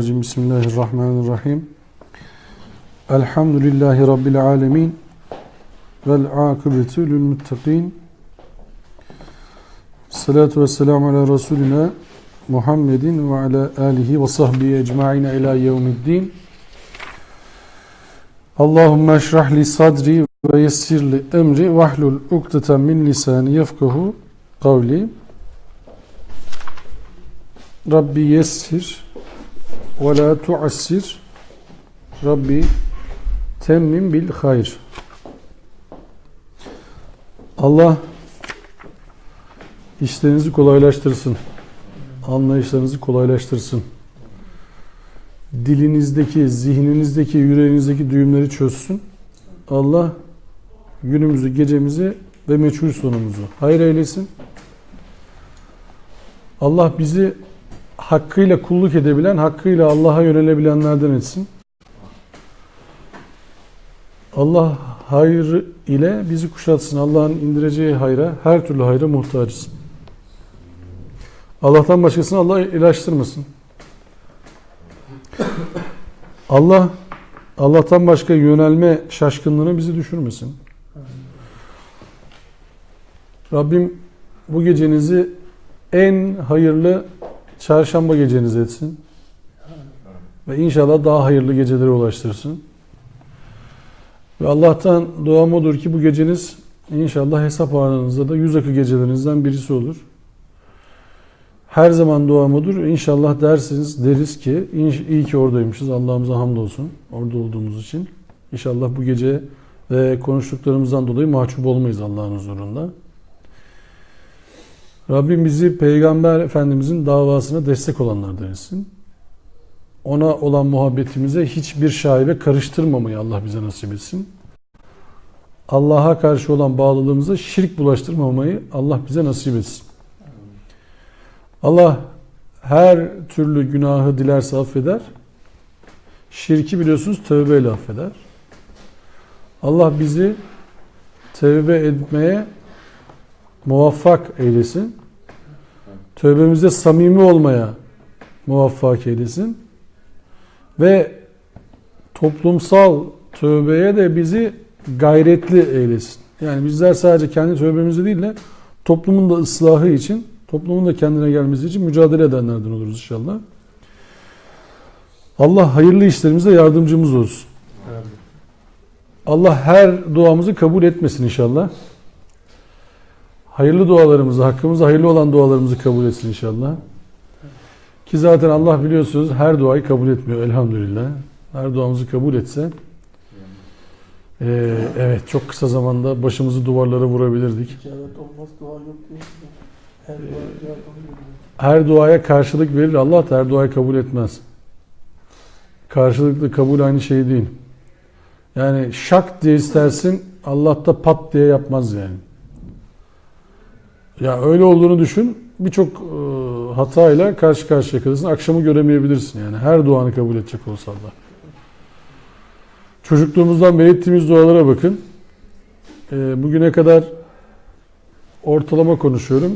Mineşşeytanirracim. Bismillahirrahmanirrahim. Elhamdülillahi Rabbil alemin. Vel akıbetü lil muttaqin. Salatu vesselamu ala Resulina Muhammedin ve ala alihi ve sahbihi ecmain ila yevmiddin. Allahümme eşrah li sadri ve yessir li emri vahlul ukdeten min lisani yefkahu kavli. Rabbi yessir ve la tuassir. Rabbi temmim bil hayr. Allah işlerinizi kolaylaştırsın. Anlayışlarınızı kolaylaştırsın. Dilinizdeki, zihninizdeki, yüreğinizdeki düğümleri çözsün. Allah günümüzü, gecemizi ve meçhul sonumuzu hayır eylesin. Allah bizi hakkıyla kulluk edebilen, hakkıyla Allah'a yönelebilenlerden etsin. Allah hayır ile bizi kuşatsın. Allah'ın indireceği hayra, her türlü hayra muhtacız. Allah'tan başkasını Allah ilaçtırmasın. Allah, Allah'tan başka yönelme şaşkınlığına bizi düşürmesin. Rabbim bu gecenizi en hayırlı çarşamba geceniz etsin. Ve inşallah daha hayırlı gecelere ulaştırsın. Ve Allah'tan duam odur ki bu geceniz inşallah hesap anınızda da yüz akı gecelerinizden birisi olur. Her zaman duam odur. İnşallah dersiniz, deriz ki iyi ki oradaymışız. Allah'ımıza hamdolsun orada olduğumuz için. İnşallah bu gece ve konuştuklarımızdan dolayı mahcup olmayız Allah'ın huzurunda. Rabbim bizi Peygamber Efendimizin davasına destek olanlardan etsin. Ona olan muhabbetimize hiçbir şaibe karıştırmamayı Allah bize nasip etsin. Allah'a karşı olan bağlılığımıza şirk bulaştırmamayı Allah bize nasip etsin. Allah her türlü günahı dilerse affeder. Şirki biliyorsunuz tövbeyle affeder. Allah bizi tövbe etmeye muvaffak eylesin. Tövbemizde samimi olmaya muvaffak eylesin. Ve toplumsal tövbeye de bizi gayretli eylesin. Yani bizler sadece kendi tövbemizi değil de toplumun da ıslahı için, toplumun da kendine gelmesi için mücadele edenlerden oluruz inşallah. Allah hayırlı işlerimize yardımcımız olsun. Allah her duamızı kabul etmesin inşallah. Hayırlı dualarımızı, hakkımızda hayırlı olan dualarımızı kabul etsin inşallah. Ki zaten Allah biliyorsunuz her duayı kabul etmiyor elhamdülillah. Her duamızı kabul etse evet çok kısa zamanda başımızı duvarlara vurabilirdik. Her duaya karşılık verir Allah da her duayı kabul etmez. Karşılıklı kabul aynı şey değil. Yani şak diye istersin Allah da pat diye yapmaz yani. Ya öyle olduğunu düşün. Birçok hatayla karşı karşıya kalırsın. Akşamı göremeyebilirsin yani. Her duanı kabul edecek olsa Allah. Çocukluğumuzdan beri ettiğimiz dualara bakın. Bugüne kadar ortalama konuşuyorum.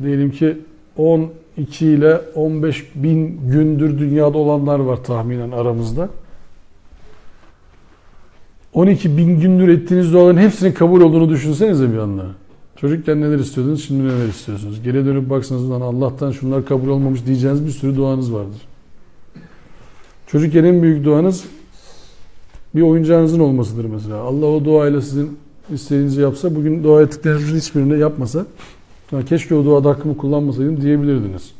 Diyelim ki 12 ile 15 bin gündür dünyada olanlar var tahminen aramızda. 12 bin gündür ettiğiniz duaların hepsinin kabul olduğunu düşünsenize bir anda. Çocukken neler istiyordunuz, şimdi neler istiyorsunuz? Geriye dönüp baksanız Allah'tan şunlar kabul olmamış diyeceğiniz bir sürü duanız vardır. Çocukken en büyük duanız bir oyuncağınızın olmasıdır mesela. Allah o duayla sizin istediğinizi yapsa, bugün dua ettiklerinizin hiçbirini yapmasa, keşke o duada hakkımı kullanmasaydım diyebilirdiniz.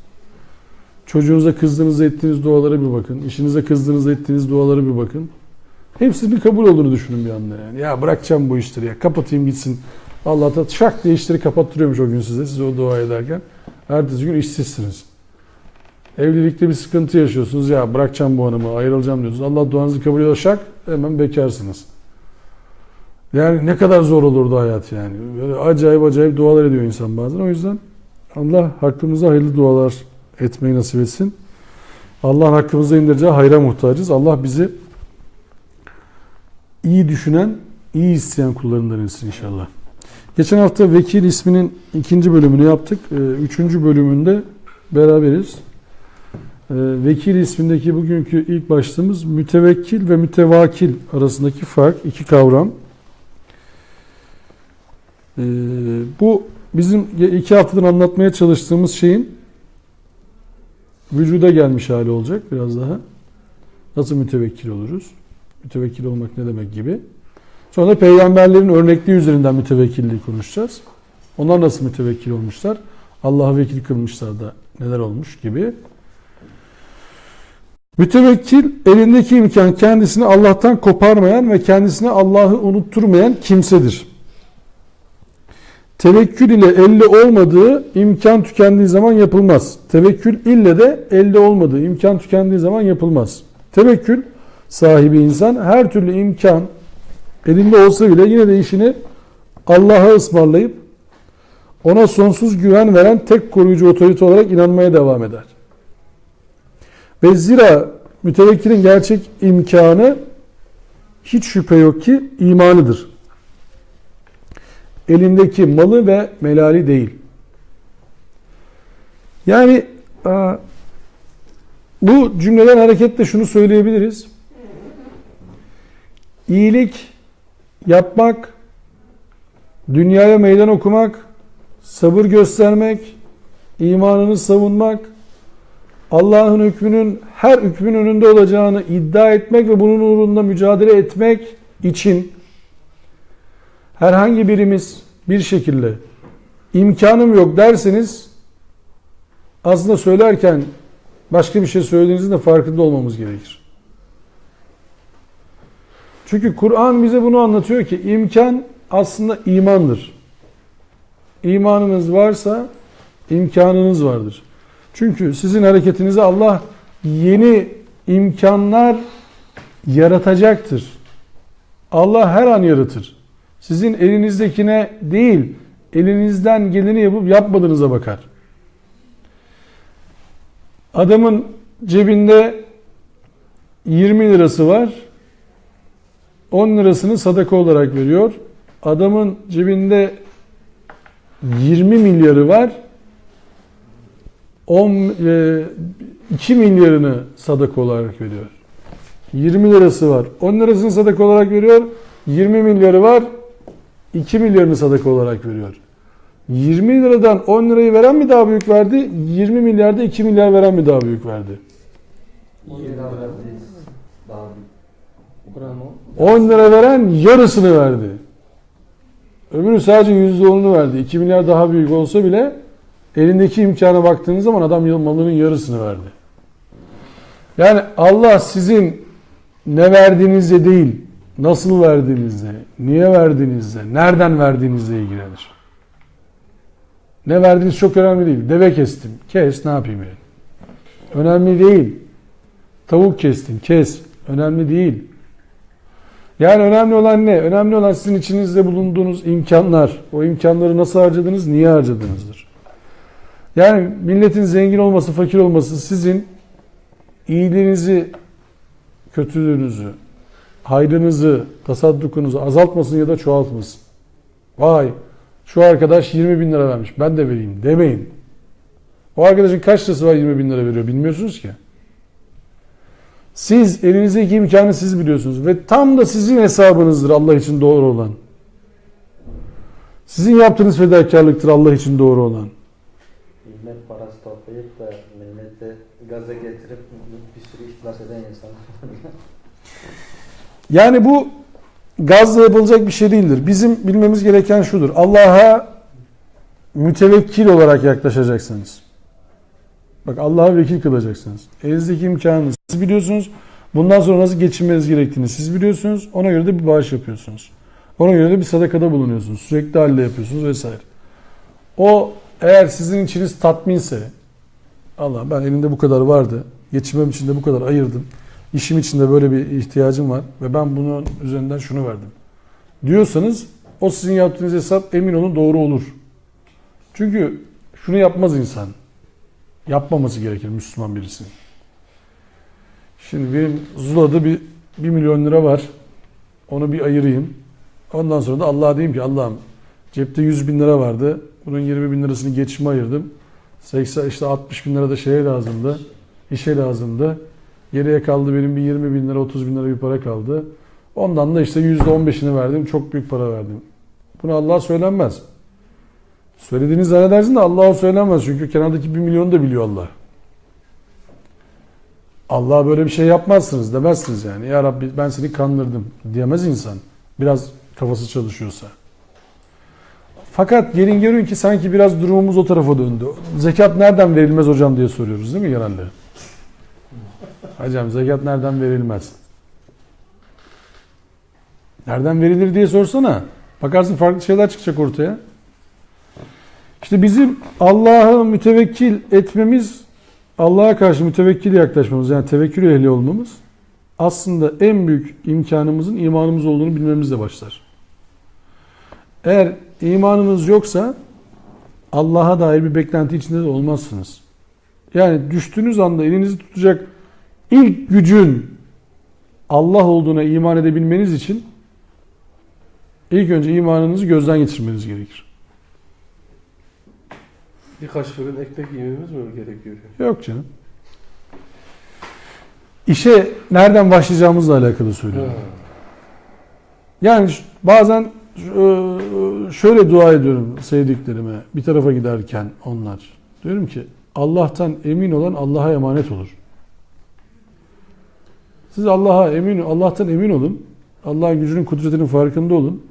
Çocuğunuza kızdığınızda ettiğiniz dualara bir bakın. İşinize kızdığınızda ettiğiniz dualara bir bakın. Hepsinin kabul olduğunu düşünün bir anda yani. Ya bırakacağım bu işleri ya, kapatayım gitsin. Allah da şak diye işleri kapattırıyormuş o gün size. Siz o dua ederken. Ertesi gün işsizsiniz. Evlilikte bir sıkıntı yaşıyorsunuz. Ya bırakacağım bu hanımı, ayrılacağım diyorsunuz. Allah duanızı kabul ediyor şak, hemen bekarsınız. Yani ne kadar zor olurdu hayat yani. Böyle acayip acayip dualar ediyor insan bazen. O yüzden Allah hakkımıza hayırlı dualar etmeyi nasip etsin. Allah'ın hakkımıza indireceği hayra muhtacız. Allah bizi iyi düşünen, iyi isteyen kullarından etsin inşallah. Geçen hafta Vekil isminin 2. bölümünü yaptık. 3. bölümünde beraberiz. Vekil ismindeki bugünkü ilk başlığımız mütevekkil ve mütevakil arasındaki fark, iki kavram. Bu bizim 2 haftadır anlatmaya çalıştığımız şeyin vücuda gelmiş hali olacak biraz daha. Nasıl mütevekkil oluruz? Mütevekkil olmak ne demek gibi. Sonra da peygamberlerin örnekliği üzerinden mütevekkilliği konuşacağız. Onlar nasıl mütevekkil olmuşlar? Allah'a vekil kılmışlar da neler olmuş gibi. Mütevekkil, elindeki imkan kendisini Allah'tan koparmayan ve kendisine Allah'ı unutturmayan kimsedir. Tevekkül ile elde olmadığı imkan tükendiği zaman yapılmaz. Tevekkül ile de elde olmadığı imkan tükendiği zaman yapılmaz. Tevekkül sahibi insan her türlü imkan elinde olsa bile yine de işini Allah'a ısmarlayıp ona sonsuz güven veren tek koruyucu otorite olarak inanmaya devam eder. Ve zira mütevekkilin gerçek imkanı hiç şüphe yok ki imanıdır. Elindeki malı ve melali değil. Yani bu cümleden hareketle şunu söyleyebiliriz. İyilik yapmak, dünyaya meydan okumak, sabır göstermek, imanını savunmak, Allah'ın hükmünün her hükmün önünde olacağını iddia etmek ve bunun uğrunda mücadele etmek için herhangi birimiz bir şekilde imkanım yok derseniz aslında söylerken başka bir şey söylediğinizin de farkında olmamız gerekir. Çünkü Kur'an bize bunu anlatıyor ki imkan aslında imandır. İmanınız varsa imkanınız vardır. Çünkü sizin hareketinize Allah yeni imkanlar yaratacaktır. Allah her an yaratır. Sizin elinizdekine değil, elinizden geleni yapıp yapmadığınıza bakar. Adamın cebinde 20 lirası var. 10 lirasını sadaka olarak veriyor. Adamın cebinde 20 milyarı var. 2 milyarını sadaka olarak veriyor. 20 lirası var. 10 lirasını sadaka olarak veriyor. 20 milyarı var. 2 milyarını sadaka olarak veriyor. 20 liradan 10 lirayı veren mi daha büyük verdi? 20 milyarda 2 milyar veren mi daha büyük verdi? 10 lira veren yarısını verdi. Öbürü sadece %10'unu verdi. 2 milyar daha büyük olsa bile elindeki imkana baktığınız zaman adam malının yarısını verdi. Yani Allah sizin ne verdiğinizle değil, nasıl verdiğinizle, niye verdiğinizle, nereden verdiğinizle ilgilenir. Ne verdiğiniz çok önemli değil. Deve kestim. Kes, ne yapayım yani? Önemli değil. Tavuk kestin, kes. Önemli değil. Yani önemli olan ne? Önemli olan sizin içinizde bulunduğunuz imkanlar. O imkanları nasıl harcadınız, niye harcadığınızdır. Yani milletin zengin olması, fakir olması sizin iyiliğinizi, kötülüğünüzü, hayrınızı, tasaddukunuzu azaltmasın ya da çoğaltmasın. Vay, şu arkadaş 20 bin lira vermiş, ben de vereyim demeyin. O arkadaşın kaç lirası var 20 bin lira veriyor bilmiyorsunuz ki. Siz elinizdeki imkanı siz biliyorsunuz ve tam da sizin hesabınızdır Allah için doğru olan. Sizin yaptığınız fedakarlıktır Allah için doğru olan. Millet parası toplayıp da milleti gaza getirip bir sürü ihtilas eden insanlar. Yani bu gazla yapılacak bir şey değildir. Bizim bilmemiz gereken şudur. Allah'a mütevekkil olarak yaklaşacaksınız. Bak, Allah'a vekil kılacaksınız. Elinizdeki imkanı siz biliyorsunuz. Bundan sonra nasıl geçinmeniz gerektiğini siz biliyorsunuz. Ona göre de bir bağış yapıyorsunuz. Ona göre de bir sadakada bulunuyorsunuz. Sürekli halde yapıyorsunuz vesaire. O eğer sizin içiniz tatminse, Allah ben elimde bu kadar vardı, geçinmem için de bu kadar ayırdım, işim için de böyle bir ihtiyacım var ve ben bunun üzerinden şunu verdim diyorsanız o sizin yaptığınız hesap emin olun doğru olur. Çünkü şunu yapmaz insan. Yapmaması gerekir Müslüman birisinin. Şimdi benim Zula'da bir 1 milyon lira var. Onu bir ayırayım. Ondan sonra da Allah'a diyeyim ki Allah'ım cepte 100 bin lira vardı. Bunun 20 bin lirasını geçime ayırdım. 80, işte 60 bin lira da şeye lazımdı. İşe lazımdı. Geriye kaldı benim bir 20 bin lira, 30 bin lira bir para kaldı. Ondan da işte %15'ini verdim. Çok büyük para verdim. Bunu Allah'a söylenmez. Söylediğini zannedersin de Allah'a söylenmez. Çünkü kenardaki 1 milyonu da biliyor Allah. Allah'a böyle bir şey yapmazsınız demezsiniz yani. Ya Rabbi ben seni kandırdım diyemez insan. Biraz kafası çalışıyorsa. Fakat gelin görün ki sanki biraz durumumuz o tarafa döndü. Zekat nereden verilmez hocam diye soruyoruz değil mi genelde? Hocam zekat nereden verilmez? Nereden verilir diye sorsana. Bakarsın farklı şeyler çıkacak ortaya. İşte bizim Allah'a mütevekkil etmemiz, Allah'a karşı mütevekkil yaklaşmamız, yani tevekkül ehli olmamız aslında en büyük imkanımızın imanımız olduğunu bilmemizle başlar. Eğer imanınız yoksa Allah'a dair bir beklenti içinde de olmazsınız. Yani düştüğünüz anda elinizi tutacak ilk gücün Allah olduğuna iman edebilmeniz için ilk önce imanınızı gözden geçirmeniz gerekir. Birkaç fırın ekmek yememiz mi gerekiyor? Yok canım. İşe nereden başlayacağımızla alakalı söylüyorum. Ha. Yani bazen şöyle dua ediyorum sevdiklerime bir tarafa giderken onlar. Diyorum ki Allah'tan emin olan Allah'a emanet olur. Siz Allah'a emin, Allah'tan emin olun. Allah'ın gücünün, kudretinin farkında olun.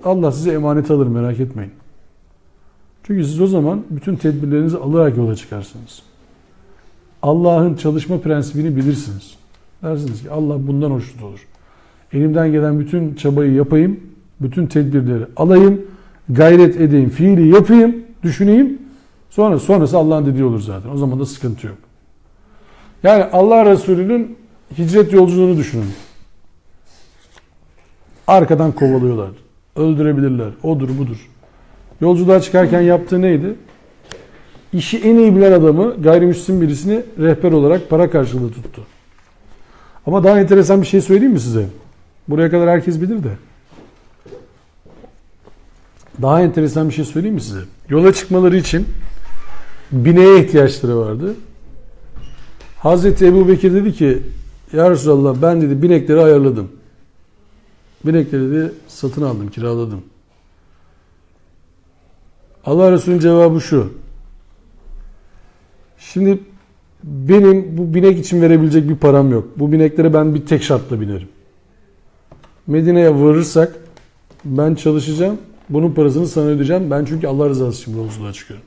Allah size emanet alır, merak etmeyin. Çünkü siz o zaman bütün tedbirlerinizi alarak yola çıkarsınız. Allah'ın çalışma prensibini bilirsiniz. Dersiniz ki Allah bundan hoşnut olur. Elimden gelen bütün çabayı yapayım, bütün tedbirleri alayım, gayret edeyim, fiili yapayım, düşüneyim. Sonrası Allah'ın dediği olur zaten. O zaman da sıkıntı yok. Yani Allah Resulü'nün hicret yolculuğunu düşünün. Arkadan kovalıyorlar. Öldürebilirler. Odur budur. Yolculuğa çıkarken yaptığı neydi? İşi en iyi bilen adamı, gayrimüslim birisini rehber olarak para karşılığı tuttu. Ama daha enteresan bir şey söyleyeyim mi size? Buraya kadar herkes bilir de. Daha enteresan bir şey söyleyeyim mi size? Yola çıkmaları için bineğe ihtiyaçları vardı. Hazreti Ebu Bekir dedi ki, Ya Resulallah ben dedi binekleri ayarladım. Binekleri dedi satın aldım, kiraladım. Allah Resulü'nün cevabı şu. Şimdi benim bu binek için verebilecek bir param yok. Bu bineklere ben bir tek şartla binerim. Medine'ye varırsak ben çalışacağım. Bunun parasını sana ödeyeceğim. Ben çünkü Allah rızası için bu yolculuğa çıkıyorum.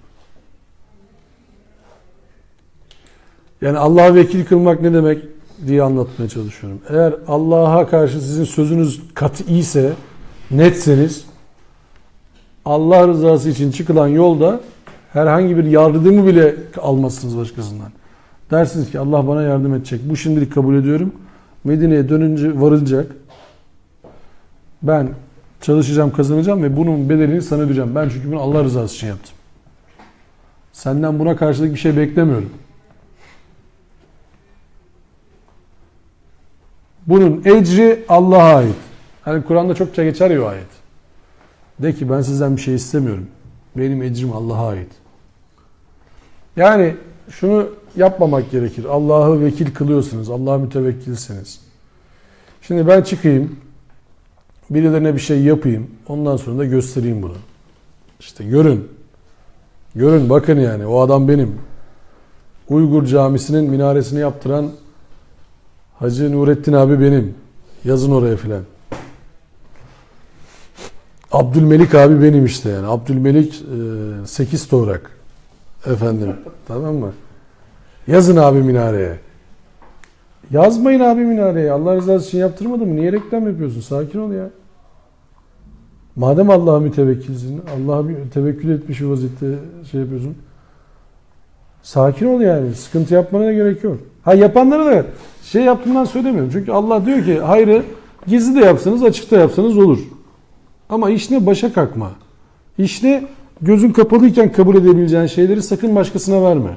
Yani Allah'a vekil kılmak ne demek diye anlatmaya çalışıyorum. Eğer Allah'a karşı sizin sözünüz kat'i ise, netseniz, Allah rızası için çıkılan yolda herhangi bir yardımı bile almazsınız başkasından. Dersiniz ki Allah bana yardım edecek. Bu şimdilik kabul ediyorum. Medine'ye dönünce varılacak. Ben çalışacağım, kazanacağım ve bunun bedelini sana ödeyeceğim. Ben çünkü bunu Allah rızası için yaptım. Senden buna karşılık bir şey beklemiyorum. Bunun ecri Allah'a ait. Hani Kur'an'da çokça geçer ya o ayet. De ki ben sizden bir şey istemiyorum. Benim ecrim Allah'a ait. Yani şunu yapmamak gerekir. Allah'ı vekil kılıyorsunuz. Allah'a mütevekkilsiniz. Şimdi ben çıkayım. Birilerine bir şey yapayım. Ondan sonra da göstereyim bunu. İşte görün. Görün bakın yani. O adam benim. Uygur Camisi'nin minaresini yaptıran Hacı Nurettin abi benim. Yazın oraya filan. Abdülmelik abi benim işte yani. Abdülmelik 8 torak. Efendim. Tamam mı? Yazın abi minareye. Yazmayın abi minareye. Allah rızası için yaptırmadı mı? Niye reklam yapıyorsun? Sakin ol ya. Madem Allah'a mütevekkilsin, Allah'a tevekkül etmiş bir vaziyette şey yapıyorsun. Sakin ol yani. Sıkıntı yapmana da gerek yok. Ha yapanlara da şey yaptığından söylemiyorum. Çünkü Allah diyor ki hayrı gizli de yapsanız açıkta yapsanız olur. Ama iş ne? Başa kalkma. İş ne? Gözün kapalıyken kabul edebileceğin şeyleri sakın başkasına verme.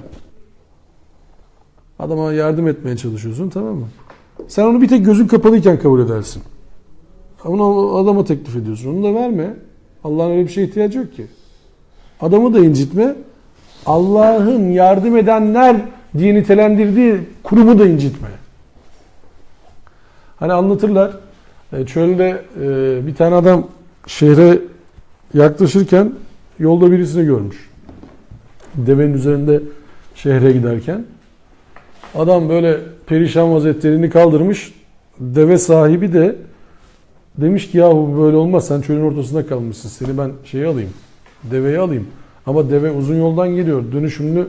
Adama yardım etmeye çalışıyorsun, tamam mı? Sen onu bir tek gözün kapalıyken kabul edersin. Onu adama teklif ediyorsun. Onu da verme. Allah'ın öyle bir şeye ihtiyacı yok ki. Adamı da incitme. Allah'ın yardım edenler diye nitelendirdiği kurumu da incitme. Hani anlatırlar, çölde bir tane adam şehre yaklaşırken yolda birisini görmüş. Devenin üzerinde şehre giderken. Adam böyle perişan vaziyette kaldırmış. Deve sahibi de demiş ki yahu böyle olmaz, sen çölün ortasında kalmışsın. Seni ben şeyi alayım, deveyi alayım. Ama deve uzun yoldan geliyor. Dönüşümlü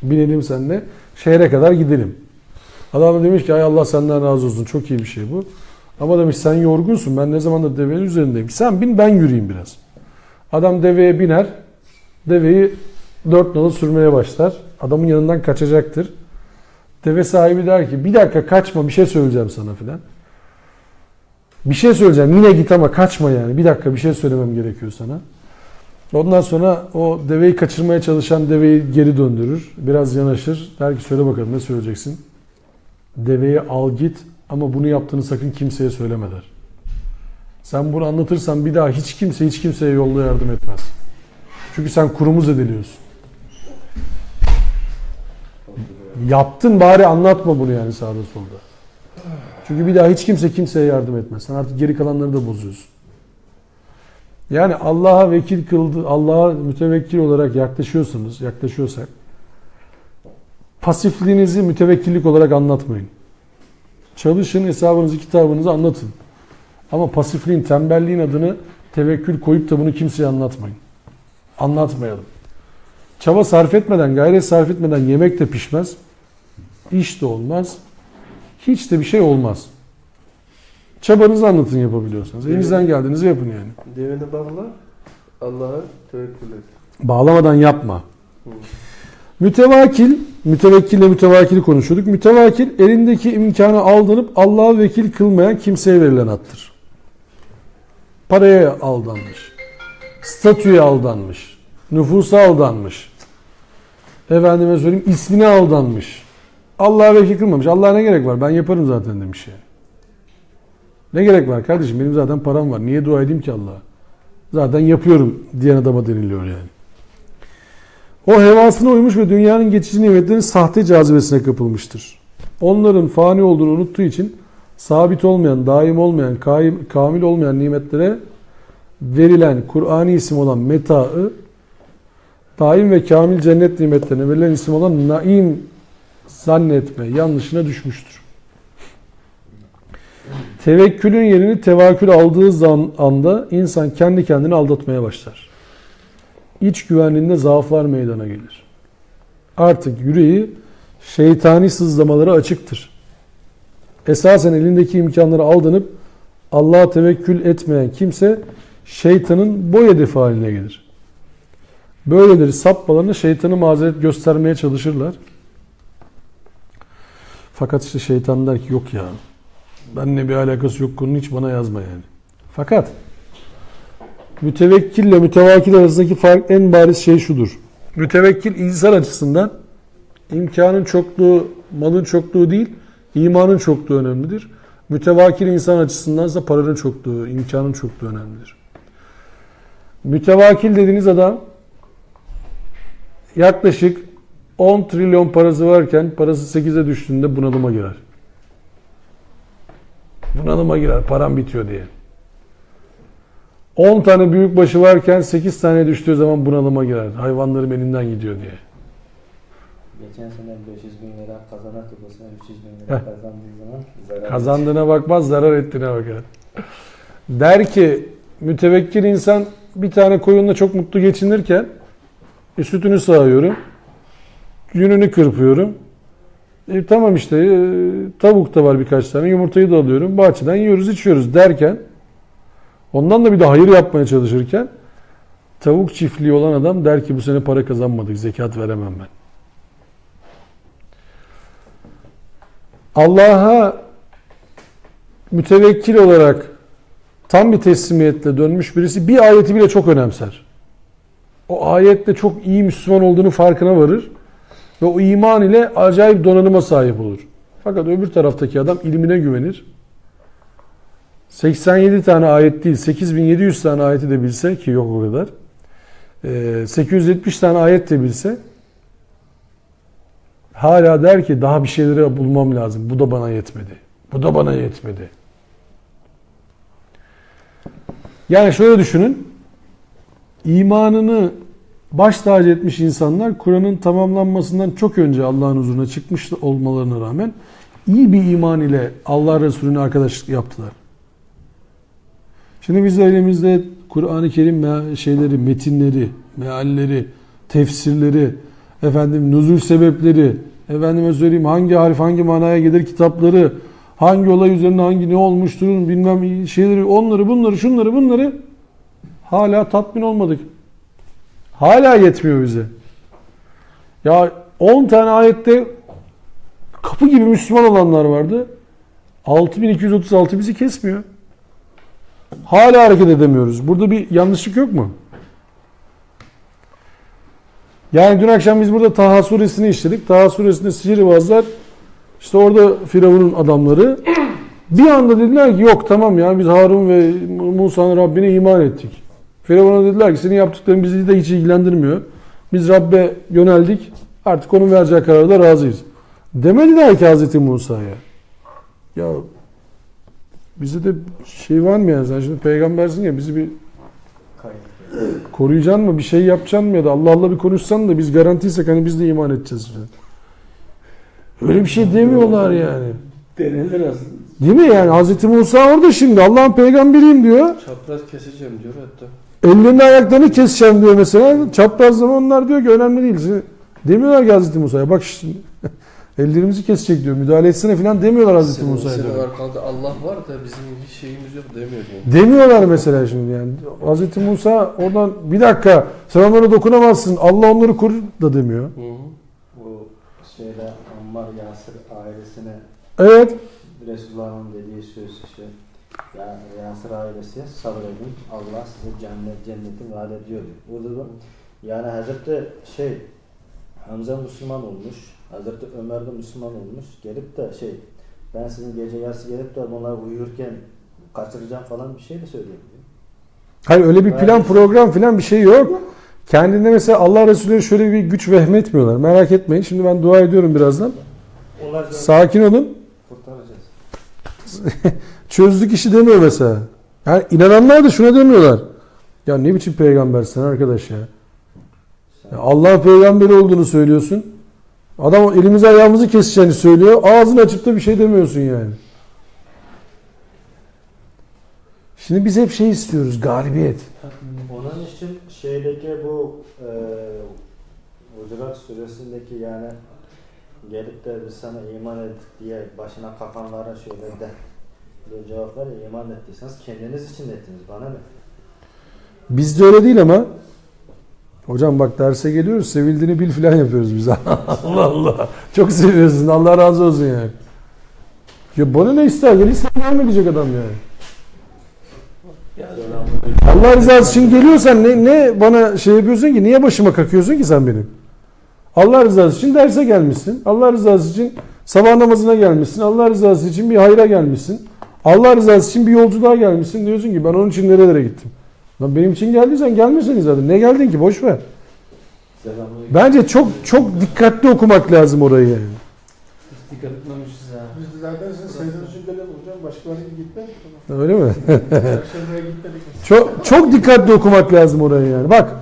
binelim seninle. Şehre kadar gidelim. Adam da demiş ki ay Allah senden razı olsun, çok iyi bir şey bu. Ama demiş sen yorgunsun, ben ne zamandır devenin üzerindeyim. Sen bin, ben yürüyeyim biraz. Adam deveye biner. Deveyi dört nalı sürmeye başlar. Adamın yanından kaçacaktır. Deve sahibi der ki bir dakika kaçma, bir şey söyleyeceğim sana filan. Bir şey söyleyeceğim, yine git ama kaçma yani. Bir dakika bir şey söylemem gerekiyor sana. Ondan sonra o deveyi kaçırmaya çalışan deveyi geri döndürür. Biraz yanaşır. Der ki söyle bakalım ne söyleyeceksin? Deveyi al git ama bunu yaptığını sakın kimseye söyleme der. Sen bunu anlatırsan bir daha hiç kimse hiç kimseye yolda yardım etmez. Çünkü sen kurumu zedeliyorsun. Yaptın bari anlatma bunu yani sağda solda. Çünkü bir daha hiç kimse kimseye yardım etmez. Sen artık geri kalanları da bozuyorsun. Yani Allah'a vekil kıldı, Allah'a mütevekkil olarak yaklaşıyorsanız, yaklaşıyorsak pasifliğinizi mütevekkillik olarak anlatmayın. Çalışın, hesabınızı, kitabınızı anlatın. Ama pasifliğin, tembelliğin adını tevekkül koyup da bunu kimseye anlatmayın. Anlatmayalım. Çaba sarf etmeden, gayret sarf etmeden yemek de pişmez, iş de olmaz, hiç de bir şey olmaz. Çabanızı anlatın yapabiliyorsanız. Elinizden geldiğinizi yapın yani. Deveni bağla, Allah'a tevekkül et. Bağlamadan yapma. Mütevakil, mütevekkille mütevakili konuşuyorduk. Mütevakil elindeki imkanı aldanıp Allah'a vekil kılmayan kimseye verilen addır. Paraya aldanmış, statüye aldanmış, nüfusa aldanmış, efendime söyleyeyim ismine aldanmış. Allah'a vekil kılmamış. Allah'a ne gerek var? Ben yaparım zaten demiş yani. Ne gerek var kardeşim? Benim zaten param var. Niye dua edeyim ki Allah'a? Zaten yapıyorum diyen adama deniliyor yani. O hevasına uymuş ve dünyanın geçici nimetlerinin sahte cazibesine kapılmıştır. Onların fani olduğunu unuttuğu için sabit olmayan, daim olmayan, kamil olmayan nimetlere verilen Kur'ani isim olan metaı, daim ve kamil cennet nimetlerine verilen isim olan naim zannetme yanlışına düşmüştür. Tevekkülün yerini tevakül aldığı anda insan kendi kendini aldatmaya başlar. İç güvenliğinde zaaflar meydana gelir. Artık yüreği şeytani sızlamalara açıktır. Esasen elindeki imkanları aldanıp Allah'a tevekkül etmeyen kimse şeytanın boy hedefi haline gelir. Böyleleri sapmalarını şeytanı mazeret göstermeye çalışırlar. Fakat işte şeytan der ki yok ya, benimle bir alakası yok konunun, hiç bana yazma yani. Fakat mütevekkille mütevakil arasındaki fark en bariz şey şudur. Mütevekkil insan açısından imkanın çokluğu, malın çokluğu değil, imanın çokluğu önemlidir. Mütevakil insan açısındansa paranın çokluğu, imkanın çokluğu önemlidir. Mütevakil dediğiniz adam yaklaşık 10 trilyon parası varken parası 8'e düştüğünde bunalıma girer. Bunalıma girer, param bitiyor diye. 10 tane büyükbaşı varken 8 tane düştüğü zaman bunalıma girer. Hayvanlarım elinden gidiyor diye. Geçen sene 500 bin lira kazanarak bu sene 300 bin lira kazandığı zaman zarar kazandığına bakmaz, zarar ettiğine bakar. Der ki mütevekkil insan bir tane koyunla çok mutlu geçinirken sütünü sağıyorum, yününü kırpıyorum. Tamam işte tavuk da var birkaç tane, yumurtayı da alıyorum, bahçeden yiyoruz içiyoruz derken ondan da bir de hayır yapmaya çalışırken tavuk çiftliği olan adam der ki bu sene para kazanmadık, zekat veremem ben. Allah'a mütevekkil olarak tam bir teslimiyetle dönmüş birisi bir ayeti bile çok önemser. O ayetle çok iyi Müslüman olduğunu farkına varır ve o iman ile acayip donanıma sahip olur. Fakat öbür taraftaki adam ilmine güvenir. 87 tane ayet değil, 8700 tane ayeti de bilse ki yok o kadar. 870 tane ayet de bilse Hala der ki daha bir şeyleri bulmam lazım. Bu da bana yetmedi. Bu da bana yetmedi. Yani şöyle düşünün. İmanını baş tacı etmiş insanlar Kur'an'ın tamamlanmasından çok önce Allah'ın huzuruna çıkmış olmalarına rağmen iyi bir iman ile Allah Resulüne arkadaşlık yaptılar. Şimdi biz de elimizde Kur'an-ı Kerim şeyleri, metinleri, mealleri, tefsirleri, efendim nüzul sebepleri, efendime söyleyeyim hangi harf hangi manaya gelir kitapları, hangi olay üzerine hangi ne olmuştur bilmem şeyleri, onları bunları şunları bunları hala tatmin olmadık. Hala yetmiyor bize. Ya 10 tane ayette kapı gibi Müslüman olanlar vardı. 6236 bizi kesmiyor. Hala hareket edemiyoruz. Burada bir yanlışlık yok mu? Yani dün akşam biz burada Taha suresini işledik. Taha suresinde sihirbazlar, işte orada Firavun'un adamları bir anda dediler ki yok tamam ya biz Harun ve Musa'nın Rabbine iman ettik. Firavun'a dediler ki senin yaptıkların bizi de hiç ilgilendirmiyor. Biz Rabbe yöneldik. Artık onun vereceği kararda razıyız. Demediler ki Hazreti Musa'ya. Ya bize de şey var mı yani sen şimdi peygambersin ya bizi bir koruyacaksın mı bir şey yapacaksın mı ya da Allah Allah bir konuşsan da biz garantiysek hani biz de iman edeceğiz falan. Öyle bir şey demiyorlar yani. Denilir aslında. Değil mi yani Hazreti Musa orada şimdi Allah'ın peygamberiyim diyor. Çapraz keseceğim diyor hatta. Ellerini ayaklarını keseceğim diyor mesela. Çaprazlama onlar diyor ki önemli değil. Demiyorlar ki Hazreti Musa'ya bak şimdi ellerimizi kesecek diyor. Müdahale etsene falan demiyorlar Hazreti Musa'ya. Senin arkanda Allah var da bizim bir şeyimiz yok demiyor. Yani. Demiyorlar mesela şimdi yani. Hazreti Musa oradan bir dakika sen onlara dokunamazsın. Allah onları korur da demiyor. Hı hı. Bu şeyde Ammar Yasir ailesine evet. Resulullah'ın dediği söz işte ya Yasir ailesi sabredin Allah size cenneti vaat ediyor. Burada da yani Hazreti Hamza Müslüman olmuş. Hazreti Ömer de Müslüman olmuş. Gelip de ben sizin gece yarısı gelip de onlar uyurken kaçıracağım falan bir şey de söylüyor. Hayır öyle bir plan program falan bir şey yok. Kendinde mesela Allah Resulü'ne şöyle bir güç vehmetmiyorlar. Merak etmeyin. Şimdi ben dua ediyorum birazdan. Sakin olun. Kurtaracağız. Çözdük işi demiyor mesela. Yani inananlar da şuna demiyorlar. Ya ne biçim peygambersin arkadaş ya. Ya Allah'ın peygamberi olduğunu söylüyorsun. Adam elimizi ayağımızı keseceğini söylüyor. Ağzını açıp da bir şey demiyorsun yani. Şimdi biz hep şey istiyoruz. Galibiyet. Onun için şeydeki bu Hucurat suresindeki yani gelip de biz sana iman ettik diye başına kakanlara şöyle de cevap ver, iman ettiyseniz kendiniz için ettiniz. Bana ne? Bizde öyle değil ama. Hocam bak derse geliyoruz, sevildiğini bil filan yapıyoruz biz. Allah Allah. Çok seviyorsun. Allah razı olsun yani. Ya bana ne ister? Gelirse gelme diyecek adam yani. Allah rızası için geliyorsan ne bana şey yapıyorsun ki? Niye başıma kakıyorsun ki sen benim? Allah rızası için derse gelmişsin. Allah rızası için sabah namazına gelmişsin. Allah rızası için bir hayra gelmişsin. Allah rızası için bir yolculuğa gelmişsin. Diyorsun ki ben onun için nerelere gittim? Lan benim için geldiysen gelmesin zaten. Ne geldin ki? Boş ver. Bence çok çok dikkatli okumak lazım orayı yani. Hiç dikkat etmemişiz ha. Biz de zaten sizin saydığınız için gelelim hocam. Başkaları gibi gitmedik. Öyle mi? Çok çok dikkatli okumak lazım orayı yani. Bak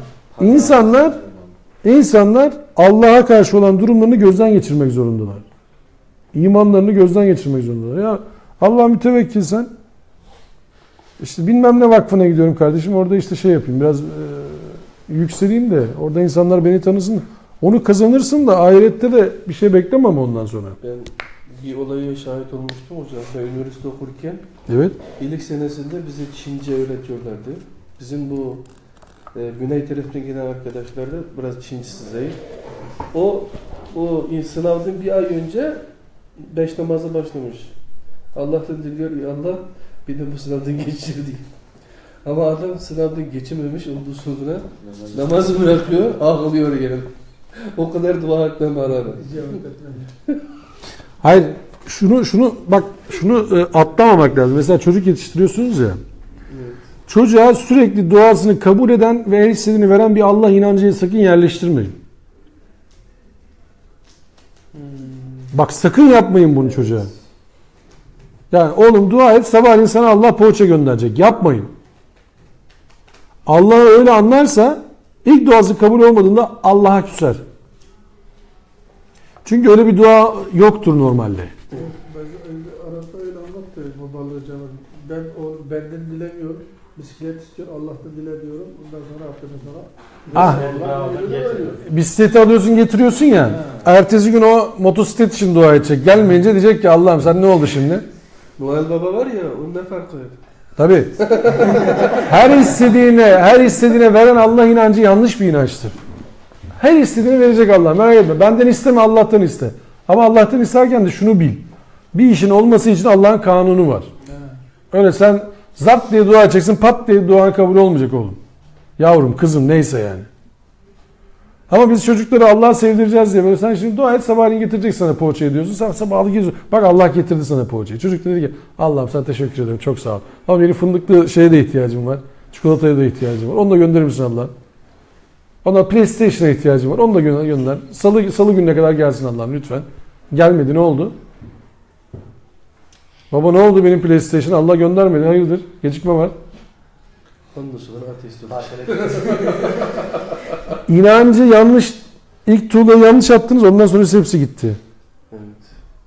insanlar Allah'a karşı olan durumlarını gözden geçirmek zorundalar. İmanlarını gözden geçirmek zorundalar. Ya Allah'a mütevekkilsen İşte bilmem ne vakfına gidiyorum kardeşim. Orada işte şey yapayım biraz yükseleyim de orada insanlar beni tanısın. Onu kazanırsın da ahirette de bir şey beklemem ondan sonra. Ben bir olaya şahit olmuştum hocam. Ben üniversite okurken evet. İlk senesinde bize Çince öğretiyorlardı. Bizim bu güney tarafından gelen arkadaşlar da biraz Çincesi zayıf. O sınavdan bir ay önce 5 namaza başlamış. Allah'tan diliyor ya Allah bir de bu sınavdan geçirdi. Ama adam sınavdan geçememiş, ondan sonra namazı bırakıyor, ağlıyor yani. O kadar dua etmem rağmen. Hayır, şunu bak şunu atlamamak lazım. Mesela çocuk yetiştiriyorsunuz ya. Evet. Çocuğa sürekli duasını kabul eden ve her istediğini veren bir Allah inancını sakın yerleştirmeyin. Bak sakın yapmayın bunu çocuğa. Yani oğlum dua et, sabahleyin sana Allah poğaça gönderecek. Yapmayın. Allah'ı öyle anlarsa ilk duası kabul olmadığında Allah'a küser. Çünkü öyle bir dua yoktur normalde. Arap'ta öyle anlattı babalığı canım. Ben o benden dilemiyorum. Bisiklet istiyor. Allah'tan dile diyorum. Ondan sonra haftadan sonra. Ah, bisikleti alıyorsun getiriyorsun ya. Ha. Ertesi gün o motosiklet için dua edecek. Gelmeyince diyecek ki Allah'ım sen ne oldu şimdi? Noel Baba var ya, onun ne farkı var? Tabii. Her istediğine veren Allah inancı yanlış bir inançtır. Her istediğini verecek Allah. Merak etme. Benden isteme, Allah'tan iste. Ama Allah'tan isterken de şunu bil. Bir işin olması için Allah'ın kanunu var. Öyle sen zart diye dua edeceksin, pat diye duan kabul olmayacak oğlum. Yavrum, kızım neyse yani. Ama biz çocukları Allah'a sevdireceğiz diye böyle sen şimdi dua et sabahleyin getirecek sana poğaçayı diyorsun. Sen sabahlı geziyorsun. Bak Allah getirdi sana poğaçayı. Çocuk dedi ki Allah'ım sana teşekkür ederim çok sağ ol. Ama benim fındıklı şeye de ihtiyacım var. Çikolataya da ihtiyacım var. Onu da gönderir misin Allah? Ona PlayStation'a ihtiyacım var. Onu da gönder. Salı gününe kadar gelsin Allah'ım lütfen. Gelmedi, ne oldu? Baba ne oldu benim PlayStation? Allah göndermedi. Hayırdır? Gecikme var. Ondan sonra ateist oldu. İnancı yanlış, ilk tuğlayı yanlış attınız, ondan sonra hepsi gitti. Evet.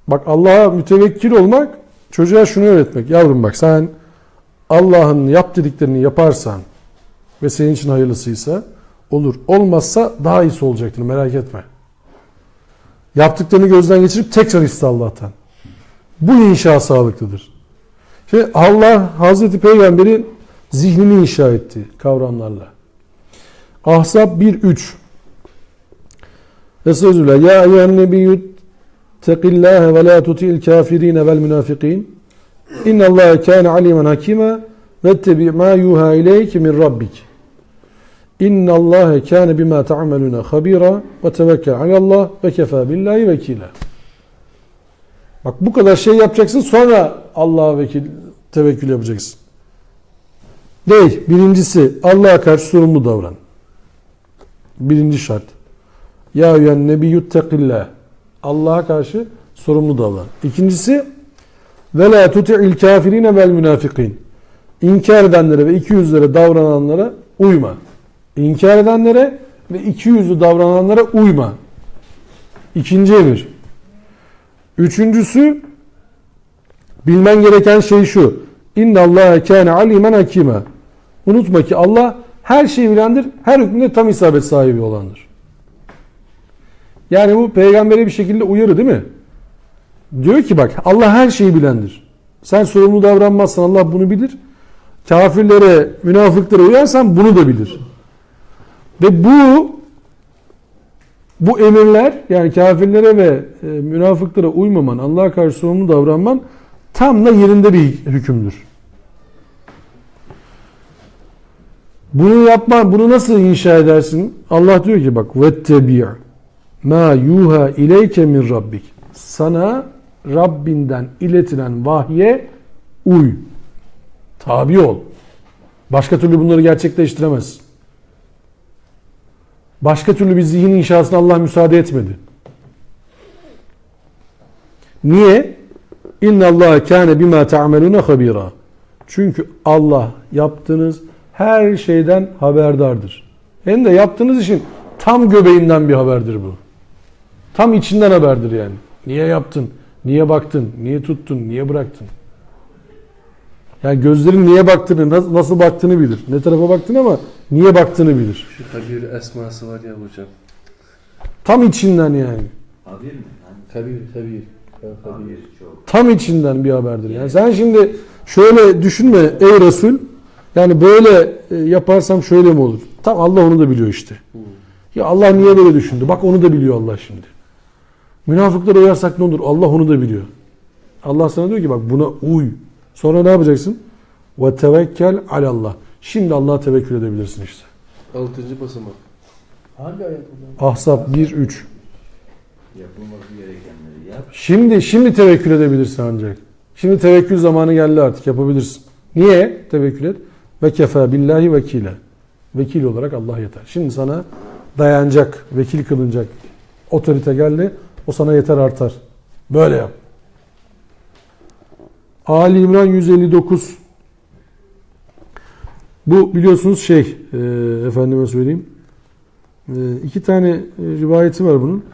Bak Allah'a mütevekkil olmak, çocuğa şunu öğretmek. Yavrum bak sen Allah'ın yap dediklerini yaparsan ve senin için hayırlısıysa olur. Olmazsa daha iyisi olacaktır, merak etme. Yaptıklarını gözden geçirip tekrar iste Allah'tan. Bu inşa sağlıklıdır. Şimdi Allah Hazreti Peygamber'in zihnini inşa etti kavramlarla. Ahzab 1-3. Estağfirullah. Ya eyyühen nebiyyü tekillâhe ve lâ tuti'il kâfirîne vel münâfikîn. İnnallâhe kâne alîmen hakîmâ vettebi' mâ yûhâ ileyke min rabbik. İnnallâhe kâne bimâ te'amelûne habîrâ ve tevekkel alallâh ve kefâ billâhi vekîlâ. Bak bu kadar şey yapacaksın, sonra Allah'a tevekkül yapacaksın. Değil. Birincisi Allah'a karşı sorumlu davran. Birinci şart. Ya eyyühen nebiyyü tekillâh. Allah'a karşı sorumlu davran. İkincisi ve lâ tuti'il kâfirîne vel münâfikîn. İnkar edenlere ve ikiyüzlere davrananlara uyma. İnkar edenlere ve ikiyüzlü davrananlara uyma. İkinci emir. Üçüncüsü bilmen gereken şey şu. İnna Allaha kâne alîmen hakîmâ. Unutma ki Allah her şeyi bilendir, her hükmünde tam isabet sahibi olandır. Yani bu peygambere bir şekilde uyarı değil mi? Diyor ki bak Allah her şeyi bilendir. Sen sorumlu davranmazsan Allah bunu bilir. Kafirlere, münafıklara uyarsan bunu da bilir. Ve bu emirler, yani kafirlere ve münafıklara uymaman, Allah'a karşı sorumlu davranman tam da yerinde bir hükümdür. Bunu yapma, bunu nasıl inşa edersin? Allah diyor ki bak vettebi' ma yuha ileyke min rabbik. Sana Rabbinden iletilen vahye uy. Tabi ol. Başka türlü bunları gerçekleştiremezsin. Başka türlü bir zihin inşasına Allah müsaade etmedi. Niye? İnna Allaha kâne bimâ te'amelûne habîrâ. Çünkü Allah yaptığınız her şeyden haberdardır. Hem de yaptığınız işin tam göbeğinden bir haberdir bu. Tam içinden haberdir yani. Niye yaptın? Niye baktın? Niye tuttun? Niye bıraktın? Yani gözlerin niye baktığını, nasıl baktığını bilir. Ne tarafa baktığını ama niye baktığını bilir. Şu Kabir esması var ya hocam. Tam içinden yani. Habir mi? Kabir, kabir. Habir çok. Tam içinden bir haberdir. Yani sen şimdi şöyle düşünme ey Resul. Yani böyle yaparsam şöyle mi olur? Tam Allah onu da biliyor işte. Ya Allah niye böyle düşündü? Bak onu da biliyor Allah şimdi. Münafıklara uyarsak ne olur? Allah onu da biliyor. Allah sana diyor ki bak buna uy. Sonra ne yapacaksın? Ve tevekkel alallah. Şimdi Allah'a tevekkül edebilirsin işte. 6. basamak. Hangi ayet hocam? Ahzab 1-3. Yapılması gerekenleri yap. Şimdi tevekkül edebilirsin ancak. Şimdi tevekkül zamanı geldi artık, yapabilirsin. Niye tevekkül et? Ve kefe billahi vekile. Vekil olarak Allah yeter. Şimdi sana dayanacak, vekil kılınacak otorite geldi. O sana yeter artar. Böyle yap. Ali İmran 159. Bu biliyorsunuz şey, efendime söyleyeyim. İki tane rivayeti var bunun.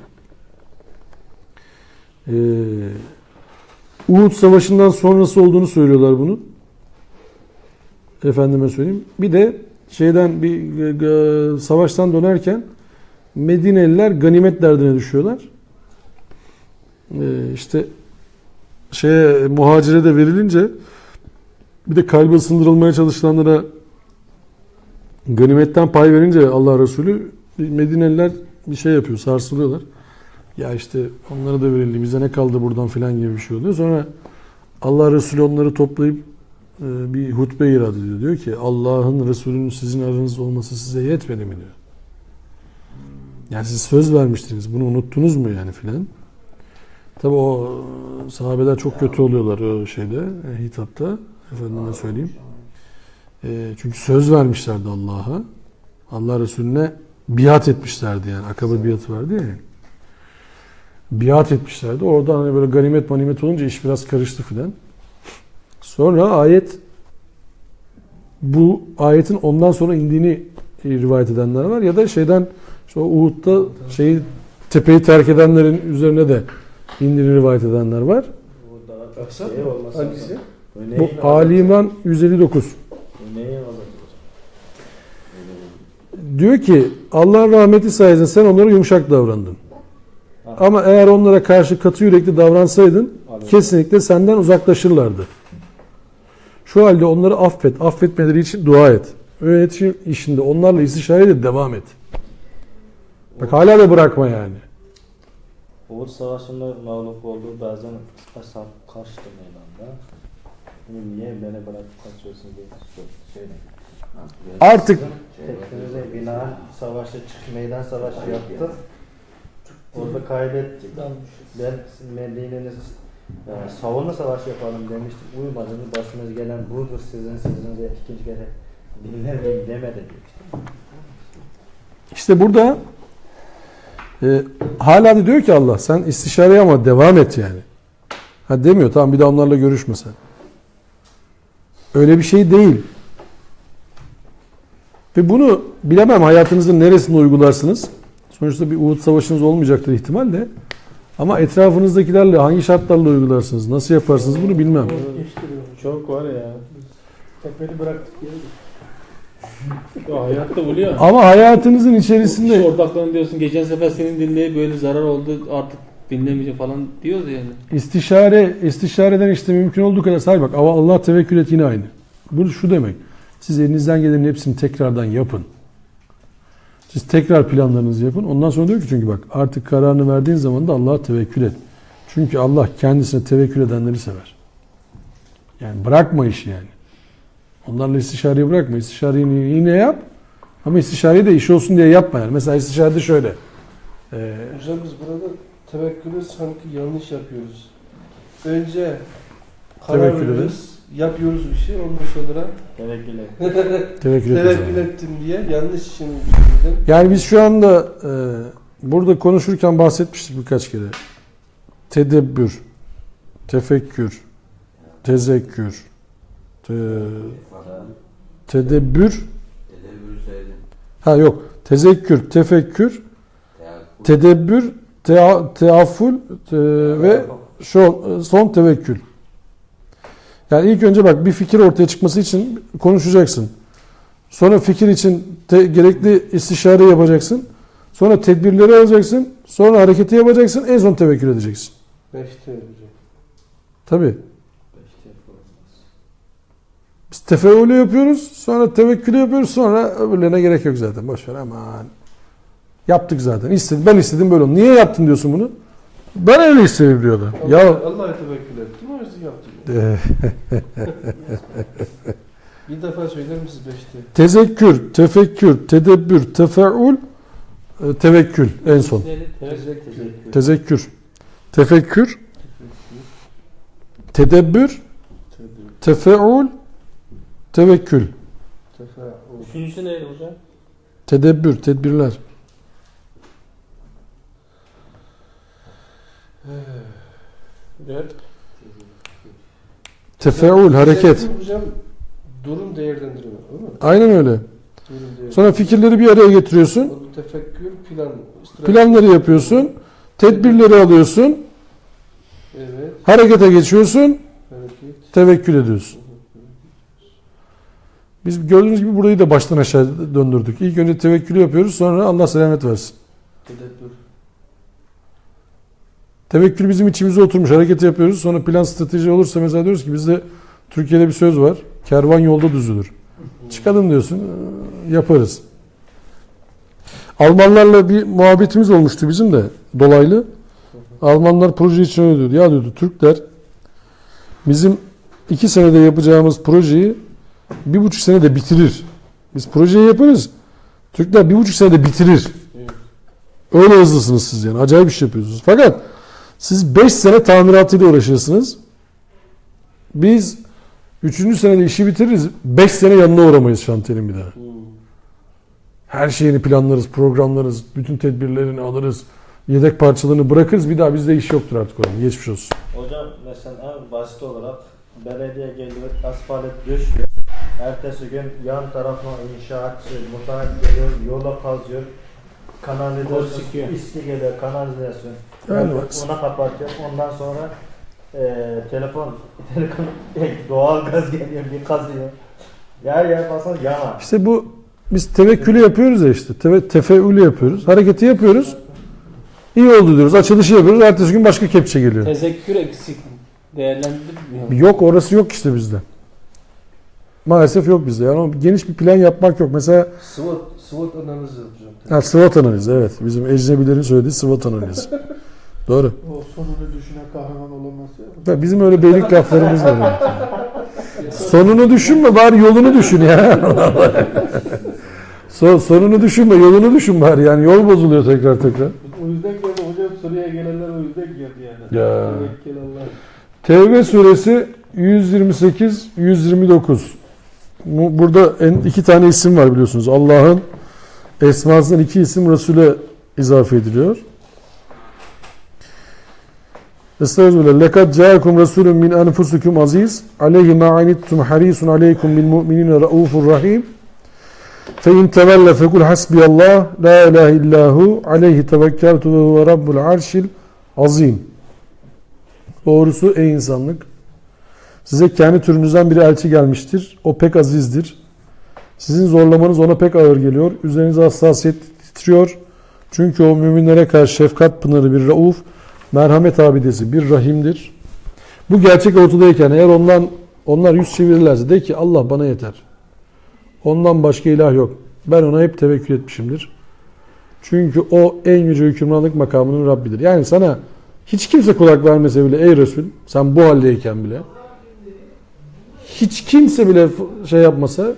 Uhud Savaşı'ndan sonrası olduğunu söylüyorlar bunun. Efendime söyleyeyim. Bir de şeyden bir savaştan dönerken Medineliler ganimet derdine düşüyorlar. İşte şeye, muhacire de verilince bir de kalbi ısındırılmaya çalışılanlara ganimetten pay verince Allah Resulü, Medineliler bir şey yapıyor, sarsılıyorlar. Ya işte onlara da verildi, bize ne kaldı buradan filan gibi bir şey oluyor. Sonra Allah Resulü onları toplayıp bir hutbe irad ediyor. Diyor ki Allah'ın Resulü'nün sizin aranızda olması size yetmedi mi diyor. Yani siz söz vermiştiniz, bunu unuttunuz mu yani filan. Tabi o sahabeler çok kötü oluyorlar o şeyde, hitapta. Efendime söyleyeyim. Çünkü söz vermişlerdi Allah'a. Allah Resulüne biat etmişlerdi yani. Akabe biatı vardı ya. Biat etmişlerdi. Oradan hani böyle ganimet manimet olunca iş biraz karıştı filan. Sonra ayet, bu ayetin ondan sonra indiğini rivayet edenler var. Ya da şeyden, işte o Uhud'da şeyi, tepeyi terk edenlerin üzerine de indiğini rivayet edenler var. Hangisi? Bu Ali İmran 159. Diyor ki Allah'ın rahmeti sayesinde sen onlara yumuşak davrandın. Ama eğer onlara karşı katı yürekli davransaydın kesinlikle senden uzaklaşırlardı. Şu halde onları affet. Affetmeleri için dua et. Yönetim işinde onlarla istişare edip devam et. Bak hala da bırakma yani. Uhud Savaşı'nda mağlup oldu. Bazen ashab kaçtı meydanda. Niye beni bırakıp kaçıyorsun diye söyledi. Artık tepkinize binaen savaşa çık, meydan savaşı yaptı. Orada kaybettik. Ben Medine'nin savunma savaşı yapalım demiştim. Uymadınız. Başınız gelen budur sizin de ikinci kere dinlemeyin demedi demiştim. İşte burada hala da diyor ki Allah sen istişareye ama devam et yani. Ha demiyor tamam bir daha onlarla görüşme sen. Öyle bir şey değil. Ve bunu bilemem hayatınızın neresinde uygularsınız. Sonuçta bir Uhud savaşınız olmayacaktır ihtimalle. Ama etrafınızdakilerle hangi şartlarla uygularsınız, nasıl yaparsınız bunu bilmem. Çok var ya. Tepeli bıraktık. Ya hayatta oluyor. Ama hayatınızın içerisinde... İş ortaklarını diyorsun, geçen sefer senin dinleyip böyle zarar oldu artık dinlemeyeceğim falan diyoruz yani. İstişareden işte mümkün olduğu kadar sahip bak. Allah tevekkül et yine aynı. Bu şu demek. Siz elinizden gelenin hepsini tekrardan yapın. Siz tekrar planlarınızı yapın. Ondan sonra diyor ki çünkü bak artık kararını verdiğin zaman da Allah'a tevekkül et. Çünkü Allah kendisine tevekkül edenleri sever. Yani bırakma işi yani. Onlarla istişareyi bırakma. İstişareyi yine yap. Ama istişareyi de iş olsun diye yapma yani. Mesela istişarede şöyle. Hocam biz burada tevekkülü sanki yanlış yapıyoruz. Önce karar veriyoruz, yapıyoruz bir şey, ondan sonra tevekkül ettim diye yanlış için düşündüm. Yani biz şu anda burada konuşurken bahsetmiştik birkaç kere. Tedebbür, tefekkür, tezekkür, tedebbür, ha yok, tezekkür, tefekkür, tedebbür, teafful ve son tevekkül. Yani ilk önce bak bir fikir ortaya çıkması için konuşacaksın. Sonra fikir için gerekli istişare yapacaksın. Sonra tedbirleri alacaksın. Sonra hareketi yapacaksın. En son tevekkül edeceksin. 5T hocam. Tabii. Biz tefeülü yapıyoruz. Sonra tevekkülü yapıyoruz. Sonra öbürlerine gerek yok zaten. Boş ver aman. Yaptık zaten. İstedim, ben istedim böyle oldu. Niye yaptın diyorsun bunu? Ben öyle istedim diyordu. Ya Allah'a tevekkül ettim, o yüzden yaptım. Bir defa söyler misiniz 5'te? Tezekkür, tefekkür, tedebbür, tefeül, tevekkül en son. Tezekkür. Tezekkür, tefekkür, tedebbür, tefeül, tevekkül. Üçüncüsü neydi hocam? Tedebbür, tedbirler. Tefeül, hareket. Hocam durum değerlendirme, değil mi? Aynen öyle. Sonra fikirleri bir araya getiriyorsun. Tefekkür, plan. Planları yapıyorsun. Tedbirleri alıyorsun. Evet. Harekete geçiyorsun. Hareket. Tevekkül ediyorsun. Biz gördüğünüz gibi burayı da baştan aşağı döndürdük. İlk önce tevekkülü yapıyoruz, sonra Allah selamet versin. Tedebbür. Tevekkül bizim içimize oturmuş. Hareket yapıyoruz. Sonra plan strateji olursa mesela diyoruz ki bizde Türkiye'de bir söz var. Kervan yolda düzülür. Çıkalım diyorsun. Yaparız. Almanlarla bir muhabbetimiz olmuştu bizim de dolaylı. Almanlar proje için öyle diyordu. Ya diyordu Türkler bizim 2 senede yapacağımız projeyi 1,5 senede bitirir. Biz projeyi yaparız. Türkler 1,5 senede bitirir. Öyle hızlısınız siz yani. Acayip iş yapıyorsunuz. Fakat siz 5 sene tamiratıyla uğraşırsınız. Biz 3. senede işi bitiririz. 5 sene yanına uğramayız şantiyenin bir daha. Her şeyini planlarız, programlarız, bütün tedbirlerini alırız. Yedek parçalarını bırakırız. Bir daha bizde iş yoktur artık oranın. Geçmiş olsun. Hocam mesela en basit olarak belediye geliyor, asfalt düşüyor. Ertesi gün yan tarafına inşaatçı, müteahhit geliyor, yola kazıyor. Kanalizasyon, iski geliyor, kanalizasyon. Yani ona kapatıyor. Ondan sonra telefon doğal gaz geliyor, bir kazıyor. Yer basan yana. İşte bu biz tevekkülü yapıyoruz ya işte. Tefeülü yapıyoruz. Hareketi yapıyoruz. İyi oldu diyoruz. Açılışı yapıyoruz. Ertesi gün başka kepçe geliyor. Tezekkür eksik. Değerlendirmiyor. Yok, orası yok işte bizde. Maalesef yok bizde. Yani geniş bir plan yapmak yok. Mesela SWOT analizi hocam. Ha, SWOT analizi, evet. Bizim ecnebilerin söylediği SWOT analizi. Doğru. O sonunu düşünen kahraman olamaz ya. Ya bizim öyle beylik laflarımız var. Yani. Sonunu düşünme bari, yolunu düşün ya. Sonunu düşünme, yolunu düşün bari. Yani yol bozuluyor tekrar tekrar. O yüzden geldi hocam, soruya gelenler o yüzden geldi yani. Ya. Tevbe suresi 128-129. Burada 2 tane isim var biliyorsunuz. Allah'ın esmasından 2 isim Resul'e izafe ediliyor. Estağfirullah. Lekad ca'akum rasulun min enfusikum aziz. Aleyhi ma anittum harisun aleykum bil mu'minine raufur rahim. Fe in tevelle fekul hasbiyallah la ilahe illahu aleyhi tevekkeltu ve huve rabbul arşil azim. Doğrusu ey insanlık, size kendi türünüzden bir elçi gelmiştir. O pek azizdir. Sizin zorlamanız ona pek ağır geliyor. Üzerinize hassasiyet titriyor. Çünkü o müminlere karşı şefkat pınarı bir rauf, merhamet abidesi bir rahimdir. Bu gerçek ortadayken eğer onlar yüz çevirirlerse de ki Allah bana yeter. Ondan başka ilah yok. Ben ona hep tevekkül etmişimdir. Çünkü o en yüce hükümranlık makamının Rabbidir. Yani sana hiç kimse kulak vermese bile ey Resul, sen bu haldeyken bile hiç kimse bile şey yapmasa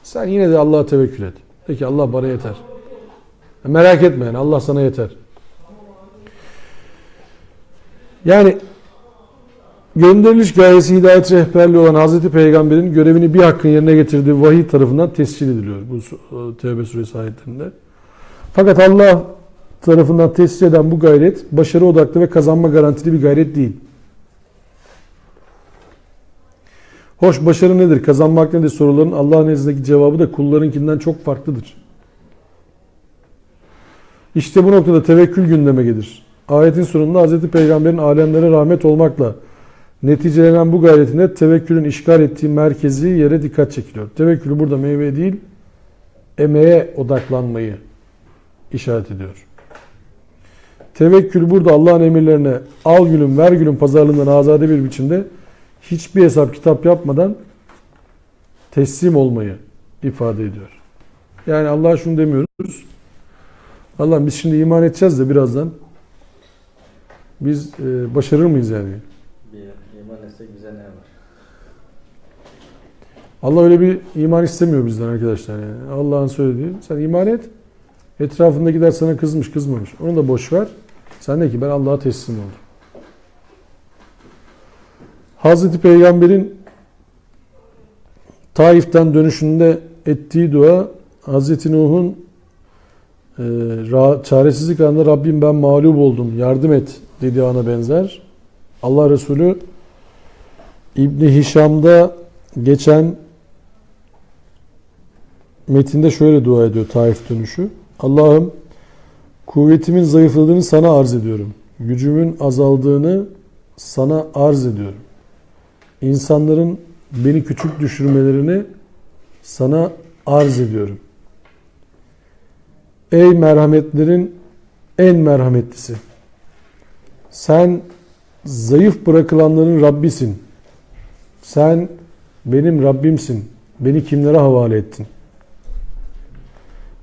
sen yine de Allah'a tevekkül et. De ki Allah bana yeter. Merak etme yani, Allah sana yeter. Yani gönderiliş gayesi hidayet rehberliği olan Hazreti Peygamber'in görevini bir hakkın yerine getirdiği vahiy tarafından tescil ediliyor bu Tevbe suresi ayetlerinde. Fakat Allah tarafından tescil eden bu gayret başarı odaklı ve kazanma garantili bir gayret değil. Hoş başarı nedir, kazanmak nedir soruların Allah'ın nezdindeki cevabı da kullarınkinden çok farklıdır. İşte bu noktada tevekkül gündeme gelir. Ayetin sonunda Hazreti Peygamber'in alemlere rahmet olmakla neticelenen bu gayretinde tevekkülün işgal ettiği merkezi yere dikkat çekiliyor. Tevekkülü burada meyve değil, emeğe odaklanmayı işaret ediyor. Tevekkül burada Allah'ın emirlerine al gülüm ver gülüm pazarlığından azade bir biçimde hiçbir hesap kitap yapmadan teslim olmayı ifade ediyor. Yani Allah'a şunu demiyoruz. Allah'ım biz şimdi iman edeceğiz de birazdan biz başarır mıyız yani? Bir iman etsek bize ne var? Allah öyle bir iman istemiyor bizden arkadaşlar yani. Allah'ın söylediği sen iman et. Etrafındakiler sana kızmış kızmamış. Onu da boş ver. Sen de ki ben Allah'a teslim oldum. Hazreti Peygamber'in Taif'ten dönüşünde ettiği dua Hazreti Nuh'un çaresizlik anında Rabbim ben mağlup oldum yardım et dediği ana benzer. Allah Resulü İbn Hişam'da geçen metinde şöyle dua ediyor Taif dönüşü. Allah'ım kuvvetimin zayıfladığını sana arz ediyorum. Gücümün azaldığını sana arz ediyorum. İnsanların beni küçük düşürmelerini sana arz ediyorum. Ey merhametlerin en merhametlisi! Sen zayıf bırakılanların Rabbisin. Sen benim Rabbimsin. Beni kimlere havale ettin?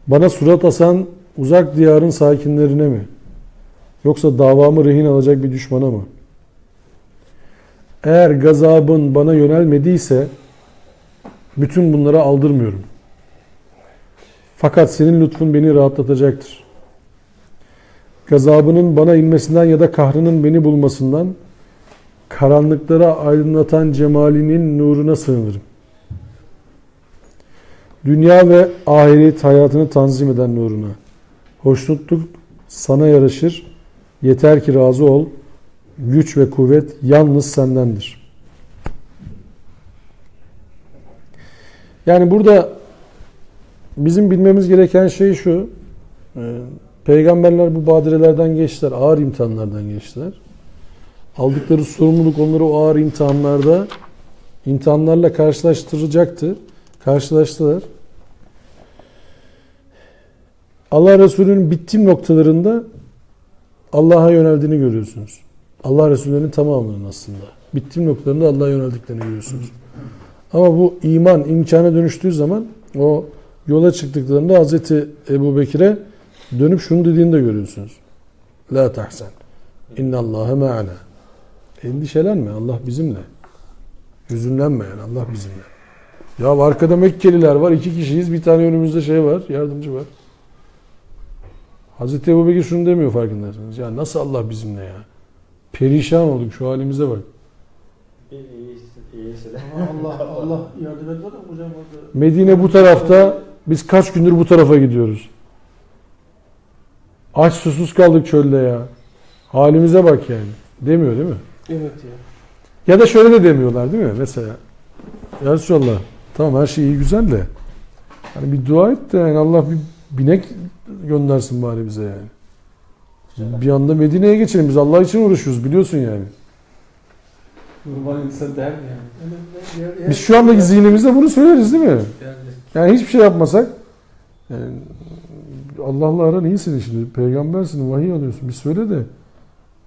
Bana surat asan uzak diyarın sakinlerine mi? Yoksa davamı rehin alacak bir düşmana mı? Eğer gazabın bana yönelmediyse bütün bunlara aldırmıyorum. Fakat senin lütfun beni rahatlatacaktır. Gazabının bana inmesinden ya da kahrının beni bulmasından karanlıklara aydınlatan cemalinin nuruna sığınırım. Dünya ve ahiret hayatını tanzim eden nuruna. Hoşnutluk sana yaraşır. Yeter ki razı ol. Güç ve kuvvet yalnız sendendir. Yani burada bizim bilmemiz gereken şey şu. Peygamberler bu badirelerden geçtiler. Ağır imtihanlardan geçtiler. Aldıkları sorumluluk onları o ağır imtihanlarla karşılaştıracaktı. Karşılaştılar. Allah Resulü'nün bittiğim noktalarında Allah'a yöneldiğini görüyorsunuz. Allah Resulü'nün tamamının aslında. Bittiğim noktalarında Allah'a yöneldiklerini görüyorsunuz. Ama bu iman imkana dönüştüğü zaman o yola çıktıklarında Hazreti Ebu Bekir'e dönüp şunu dediğini de görüyorsunuz. La tahsen. İnnallâhe me'ana. Endişelenme. Allah bizimle. Hüzünlenme yani. Allah bizimle. Ya arkada Mekkeliler var. 2 kişiyiz. Bir tane önümüzde şey var. Yardımcı var. Hazreti Ebu Bekir şunu demiyor farkındaysanız. Ya nasıl Allah bizimle ya? Perişan olduk. Şu halimize bak. Allah yardım etmedi mi hocam? Medine bu tarafta. Biz kaç gündür bu tarafa gidiyoruz. Aç susuz kaldık çölde ya. Halimize bak yani. Demiyor değil mi? Evet ya. Ya da şöyle de demiyorlar değil mi? Mesela ya Resulallah tamam her şey iyi güzel de hani bir dua et de yani Allah bir binek göndersin bari bize yani. Bir anda Medine'ye geçelim. Biz Allah için uğraşıyoruz biliyorsun yani. Normal insan der mi yani? Biz şu andaki zihnimizde bunu söyleriz değil mi? Yani hiçbir şey yapmasak yani Allah'la aran iyisin şimdi. Peygambersin, vahiy alıyorsun. Bir söyle de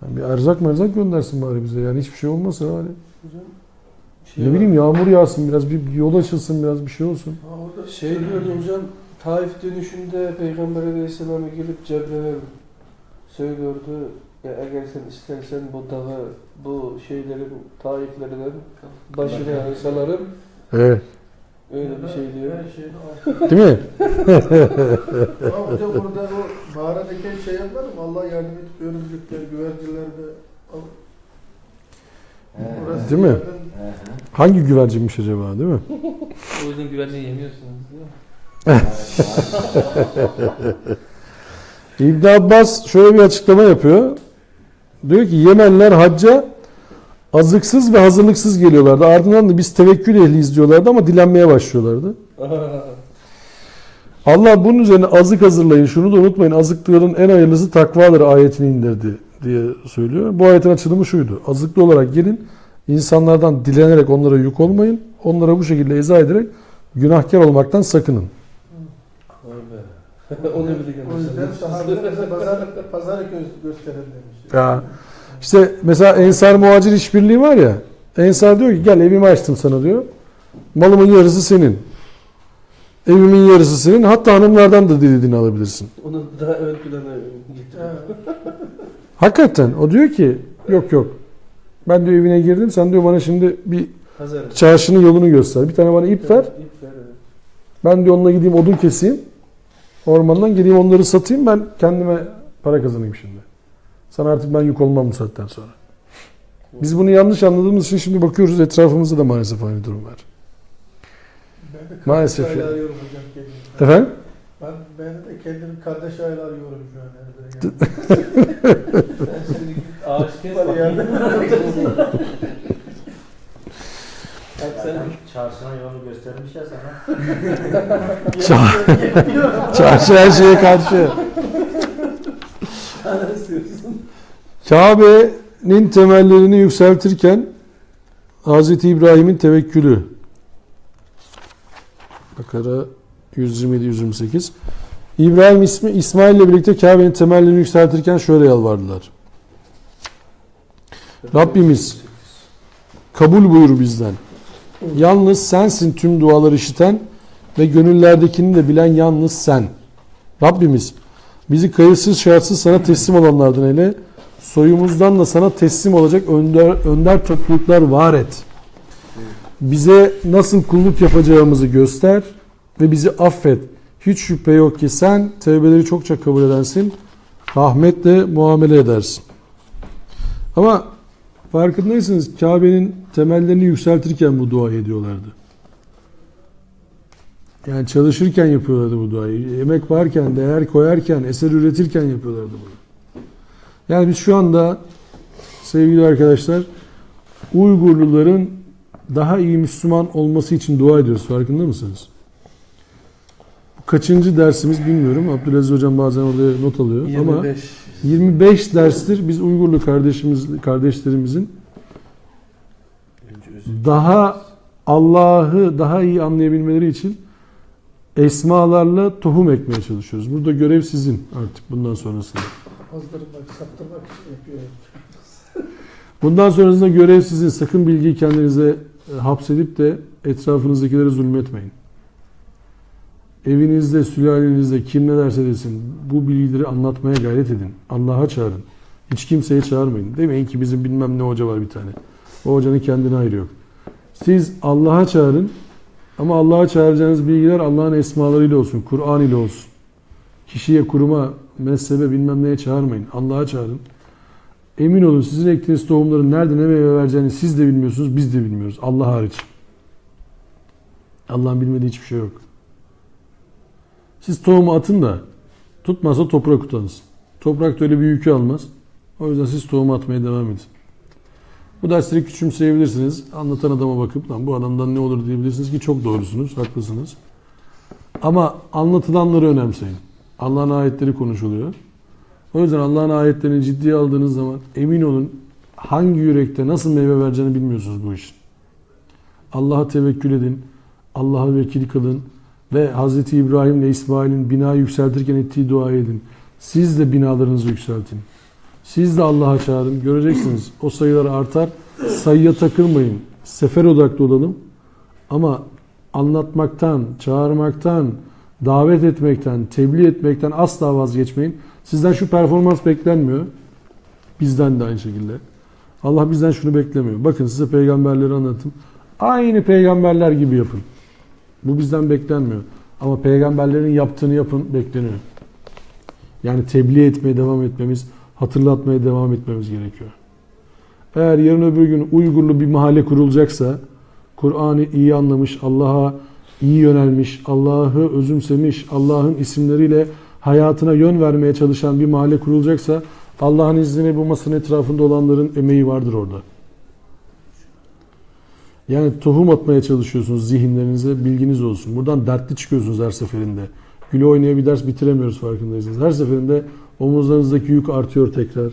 yani bir erzak merzak göndersin bari bize. Yani hiçbir şey olmasa bari. Hocam, şey ne bileyim yağmur yağsın biraz, bir yol açılsın biraz, bir şey olsun. Ha, orada şey diyordu hocam, Taif dönüşünde Peygamber Aleyhisselam'a gelip Cebrail söylüyordu. Ya eğer sen istersen bu dağı, bu şeylerin, Taiflerin başına salarım. Evet. Öyle bir şey diyor. Değil mi? Ama hocam burada o mağaradaki şey yapar mı? Allah yardım edip örümcekler, güvercinler de orası. Değil mi? Hangi güvercinmiş acaba, değil mi? O yüzden güvercin yemiyorsunuz değil mi? İbn Abbas şöyle bir açıklama yapıyor. Diyor ki Yemenler hacca azıksız ve hazırlıksız geliyorlardı. Ardından da biz tevekkül ehliyiz diyorlardı ama dilenmeye başlıyorlardı. Allah bunun üzerine azık hazırlayın, şunu da unutmayın, azıkların en hayırlısı takvadır ayetini indirdi diye söylüyor. Bu ayetin açılımı şuydu. Azıklı olarak gelin, insanlardan dilenerek onlara yük olmayın. Onlara bu şekilde eza ederek günahkar olmaktan sakının. Onu bile O yüzden sahabeler pazar gösterin demiş. Ya. İşte mesela Ensar Muhacir işbirliği var ya. Ensar diyor ki gel evimi açtım sana diyor. Malımın yarısı senin. Evimin yarısı senin. Hatta hanımlardan da dilediğini alabilirsin. Onu daha ön plana getiriyor. Hakikaten o diyor ki yok yok. Ben diyor evine girdim. Sen diyor bana şimdi bir Hazır. Çarşının yolunu göster. Bir tane bana ip ver. İp ver, evet. Ben diyor onunla gideyim odun keseyim. Ormandan geleyim onları satayım. Ben kendime para kazanayım şimdi. Sana artık ben yük olmam bu saatten sonra. Biz bunu yanlış anladığımız için şimdi bakıyoruz etrafımızda da maalesef aynı durum var. Ben de Maalesef kartuşayla ya. arıyorum hocam kendimi. Efendim? Ben de kendimi kardeş aile arıyorum şu an. Yani. Sen şimdi git ağaç kes bakayım. Sen çarşının yolunu göstermiş ya sana. Çarşı her şeye karşı. Kabe'nin temellerini yükseltirken Hz. İbrahim'in tevekkülü. Bakara 127-128. İbrahim İsmail ile birlikte Kabe'nin temellerini yükseltirken şöyle yalvardılar. Rabbimiz kabul buyur bizden. Yalnız sensin tüm duaları işiten ve gönüllerdekini de bilen yalnız sen. Rabbimiz bizi kayıtsız şartsız sana teslim olanlardan eyle. Soyumuzdan da sana teslim olacak önder topluluklar var et. Bize nasıl kulluk yapacağımızı göster ve bizi affet. Hiç şüphe yok ki sen tevbeleri çokça kabul edersin. Rahmetle muamele edersin. Ama farkındaysanız Kabe'nin temellerini yükseltirken bu duayı ediyorlardı. Yani çalışırken yapıyorlardı bu duayı. Emek varken, değer koyarken, eser üretirken yapıyorlardı bunu. Yani biz şu anda sevgili arkadaşlar Uygurluların daha iyi Müslüman olması için dua ediyoruz. Farkında mısınız? Bu kaçıncı dersimiz bilmiyorum. Abdülaziz Hocam bazen oraya not alıyor. 25. Ama 25 derstir biz Uygurlu kardeşlerimizin daha Allah'ı daha iyi anlayabilmeleri için esmalarla tohum ekmeye çalışıyoruz. Burada görev sizin artık bundan sonrasında. Azdırmak, saptırmak için yapıyoruz. Bundan sonrasında görev sizin. Sakın bilgiyi kendinize hapsedip de etrafınızdakilere zulmetmeyin. Evinizde, sülalenizde kim ne derse desin bu bilgileri anlatmaya gayret edin. Allah'a çağırın. Hiç kimseye çağırmayın. Demeyin ki bizim bilmem ne hoca var bir tane. O hocanın kendine ayrı yok. Siz Allah'a çağırın ama Allah'a çağıracağınız bilgiler Allah'ın esmalarıyla olsun, Kur'an ile olsun. Kişiye, kuruma, mezhebe bilmem neye çağırmayın. Allah'a çağırın. Emin olun sizin ektiğiniz tohumların nerede ne meyve vereceğini siz de bilmiyorsunuz, biz de bilmiyoruz. Allah hariç. Allah'ın bilmediği hiçbir şey yok. Siz tohumu atın da tutmazsa toprak utansın. Toprak da öyle bir yükü almaz. O yüzden siz tohumu atmaya devam edin. Bu dersleri küçümseyebilirsiniz. Anlatan adama bakıp lan bu adamdan ne olur diyebilirsiniz ki çok doğrusunuz, haklısınız. Ama anlatılanları önemseyin. Allah'ın ayetleri konuşuluyor. O yüzden Allah'ın ayetlerini ciddiye aldığınız zaman emin olun hangi yürekte nasıl meyve vereceğini bilmiyorsunuz bu işin. Allah'a tevekkül edin. Allah'a vekil kılın. Ve Hz. İbrahim ile İsmail'in binayı yükseltirken ettiği duayı edin. Siz de binalarınızı yükseltin. Siz de Allah'a çağırın. Göreceksiniz o sayılar artar. Sayıya takılmayın. Sefer odaklı olalım. Ama anlatmaktan, çağırmaktan, davet etmekten, tebliğ etmekten asla vazgeçmeyin. Sizden şu performans beklenmiyor. Bizden de aynı şekilde. Allah bizden şunu beklemiyor. Bakın size peygamberleri anlattım. Aynı peygamberler gibi yapın. Bu bizden beklenmiyor. Ama peygamberlerin yaptığını yapın bekleniyor. Yani tebliğ etmeye devam etmemiz, hatırlatmaya devam etmemiz gerekiyor. Eğer yarın öbür gün Uygurlu bir mahalle kurulacaksa, Kur'an'ı iyi anlamış, Allah'a iyi yönelmiş, Allah'ı özümsemiş, Allah'ın isimleriyle hayatına yön vermeye çalışan bir mahalle kurulacaksa, Allah'ın izniyle bu masanın etrafında olanların emeği vardır orada. Yani tohum atmaya çalışıyorsunuz zihinlerinize, bilginiz olsun. Buradan dertli çıkıyorsunuz her seferinde. Güle oynaya bir ders bitiremiyoruz farkındaysanız. Her seferinde omuzlarınızdaki yük artıyor tekrar.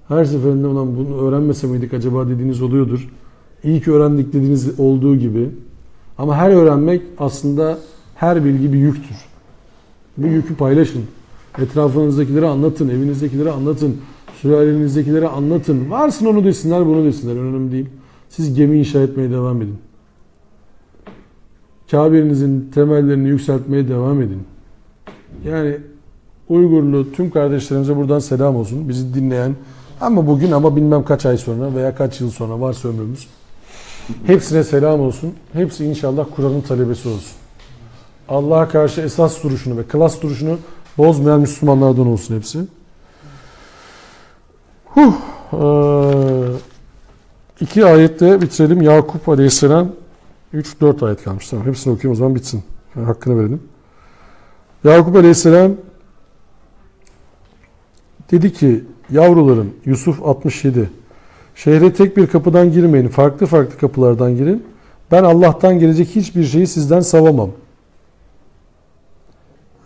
Her seferinde ulan bunu öğrenmese miydik acaba dediğiniz oluyordur. İyi ki öğrendik dediğiniz olduğu gibi. Ama her öğrenmek aslında her bilgi bir yüktür. Bu yükü paylaşın. Etrafınızdakilere anlatın, evinizdekilere anlatın, sülalenizdekilere anlatın. Varsın onu desinler, bunu desinler. Önemli değil. Siz gemi inşa etmeye devam edin. Kabe'nizin temellerini yükseltmeye devam edin. Yani Uygurlu tüm kardeşlerimize buradan selam olsun. Bizi dinleyen ama bugün ama bilmem kaç ay sonra veya kaç yıl sonra varsa ömrümüz. Hepsine selam olsun. Hepsi inşallah Kur'an'ın talebesi olsun. Allah'a karşı esas duruşunu ve klas duruşunu bozmayan Müslümanlardan olsun hepsi. İki ayetle bitirelim. Yakup Aleyhisselam 3-4 ayet kalmış. Tamam, hepsini okuyayım o zaman bitsin. Yani hakkını verelim. Yakup Aleyhisselam dedi ki yavrularım, Yusuf 67, şehre tek bir kapıdan girmeyin, farklı farklı kapılardan girin. Ben Allah'tan gelecek hiçbir şeyi sizden savamam.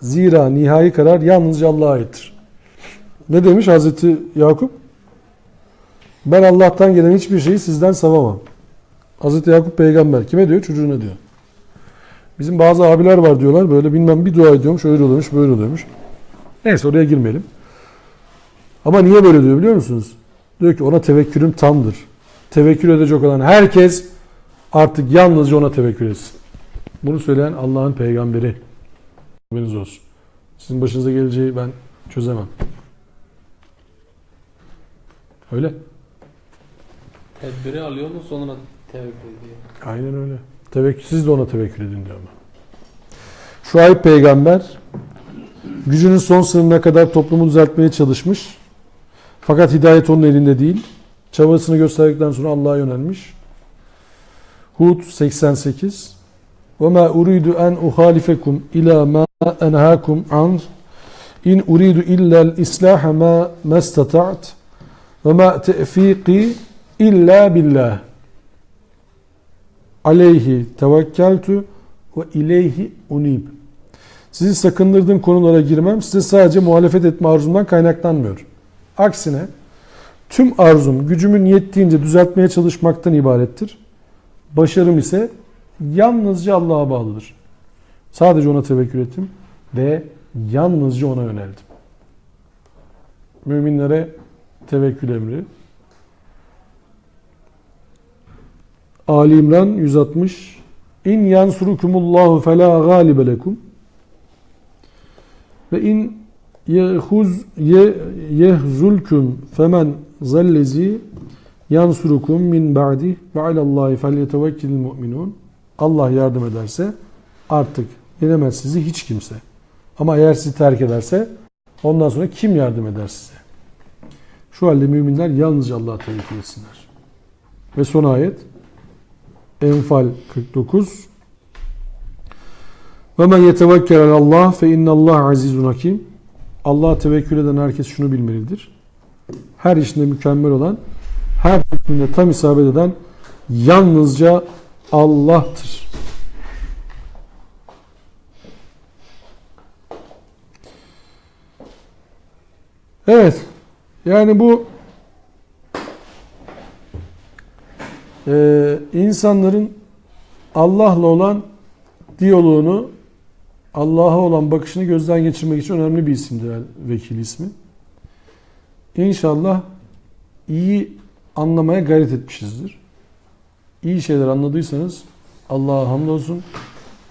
Zira nihai karar yalnızca Allah'a aittir. Ne demiş Hazreti Yakup? Ben Allah'tan gelen hiçbir şeyi sizden savamam. Hazreti Yakup peygamber kime diyor? Çocuğuna diyor. Bizim bazı abiler var diyorlar böyle bilmem bir dua ediyormuş, öyle oluyormuş, böyle oluyormuş. Neyse oraya girmeyelim. Ama niye böyle diyor biliyor musunuz? Diyor ki ona tevekkülüm tamdır. Tevekkül edecek olan herkes artık yalnızca ona tevekkül etsin. Bunu söyleyen Allah'ın peygamberi. Haberiniz olsun. Sizin başınıza geleceği ben çözemem. Öyle. Tedbiri alıyor mu sonra tevekkül ediyor. Aynen öyle. Siz de ona tevekkül edin diyor ama. Şuayb peygamber gücünün son sınırına kadar toplumu düzeltmeye çalışmış. Fakat hidayet onun elinde değil. Çabasını gösterdikten sonra Allah'a yönelmiş. Hud 88 وَمَا اُرِيدُ اَنْ اُخَالِفَكُمْ اِلَى مَا اَنْهَاكُمْ عَنْهُ اِنْ اُرِيدُ اِلَّا الْاِسْلَاحَ مَا اسْتَطَعْتُ وَمَا تَوْفِيقِي اِلَّا بِاللّٰهِ aleyhi tevekkeltü ve ileyhi unib. Sizi sakındırdığım konulara girmem size sadece muhalefet etme arzumdan kaynaklanmıyor. Aksine tüm arzum gücümün yettiğince düzeltmeye çalışmaktan ibarettir. Başarım ise yalnızca Allah'a bağlıdır. Sadece ona tevekkül ettim ve yalnızca ona yöneldim. Müminlere tevekkül emri. Ali İmran 160 İn yansurukumullahu felâ gâlibe lekum ve in yehzulkum femen zellezi yansurukum min ba'di ve alallahi felyetevekkilil mu'minun. Allah yardım ederse artık yenemez sizi hiç kimse. Ama eğer sizi terk ederse ondan sonra kim yardım eder size? Şu halde müminler yalnızca Allah'a tevekkül etsinler. Ve son ayet Enfal 49 Ve men yetevekkel alallah fe innallah azizun hakim. Allah'a tevekkül eden herkes şunu bilmelidir. Her işinde mükemmel olan, her hükmünde tam isabet eden yalnızca Allah'tır. Evet. Yani bu insanların Allah'la olan diyaloğunu, Allah'a olan bakışını gözden geçirmek için önemli bir isimdir El-Vekil ismi. İnşallah iyi anlamaya gayret etmişizdir. İyi şeyler anladıysanız Allah'a hamdolsun.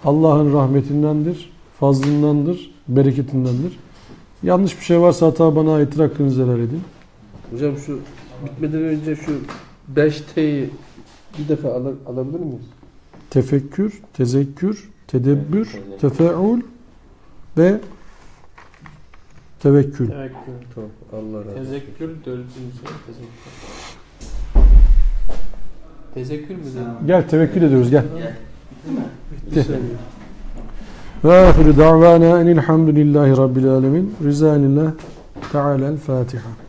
Allah'ın rahmetindendir, fazlındandır, bereketindendir. Yanlış bir şey varsa hata bana aittir, hakkınızı helal edin. Hocam şu bitmeden önce şu 5T'yi bir defa alabilir miyiz? Tefekkür, tezekkür, tedebbür, tefeül ve tevekkül. Tevekkül. Tamam, Allah razı olsun. Tezekkür dördüncüsü. Tezekkür. Tezekkür mü dedin? Gel tevekkül ediyoruz gel. Gel. Bitti mi? Bitti. Ve ahiru davana enilhamdülillahi rabbil alemin. Rızanillah Teala'l Fatiha.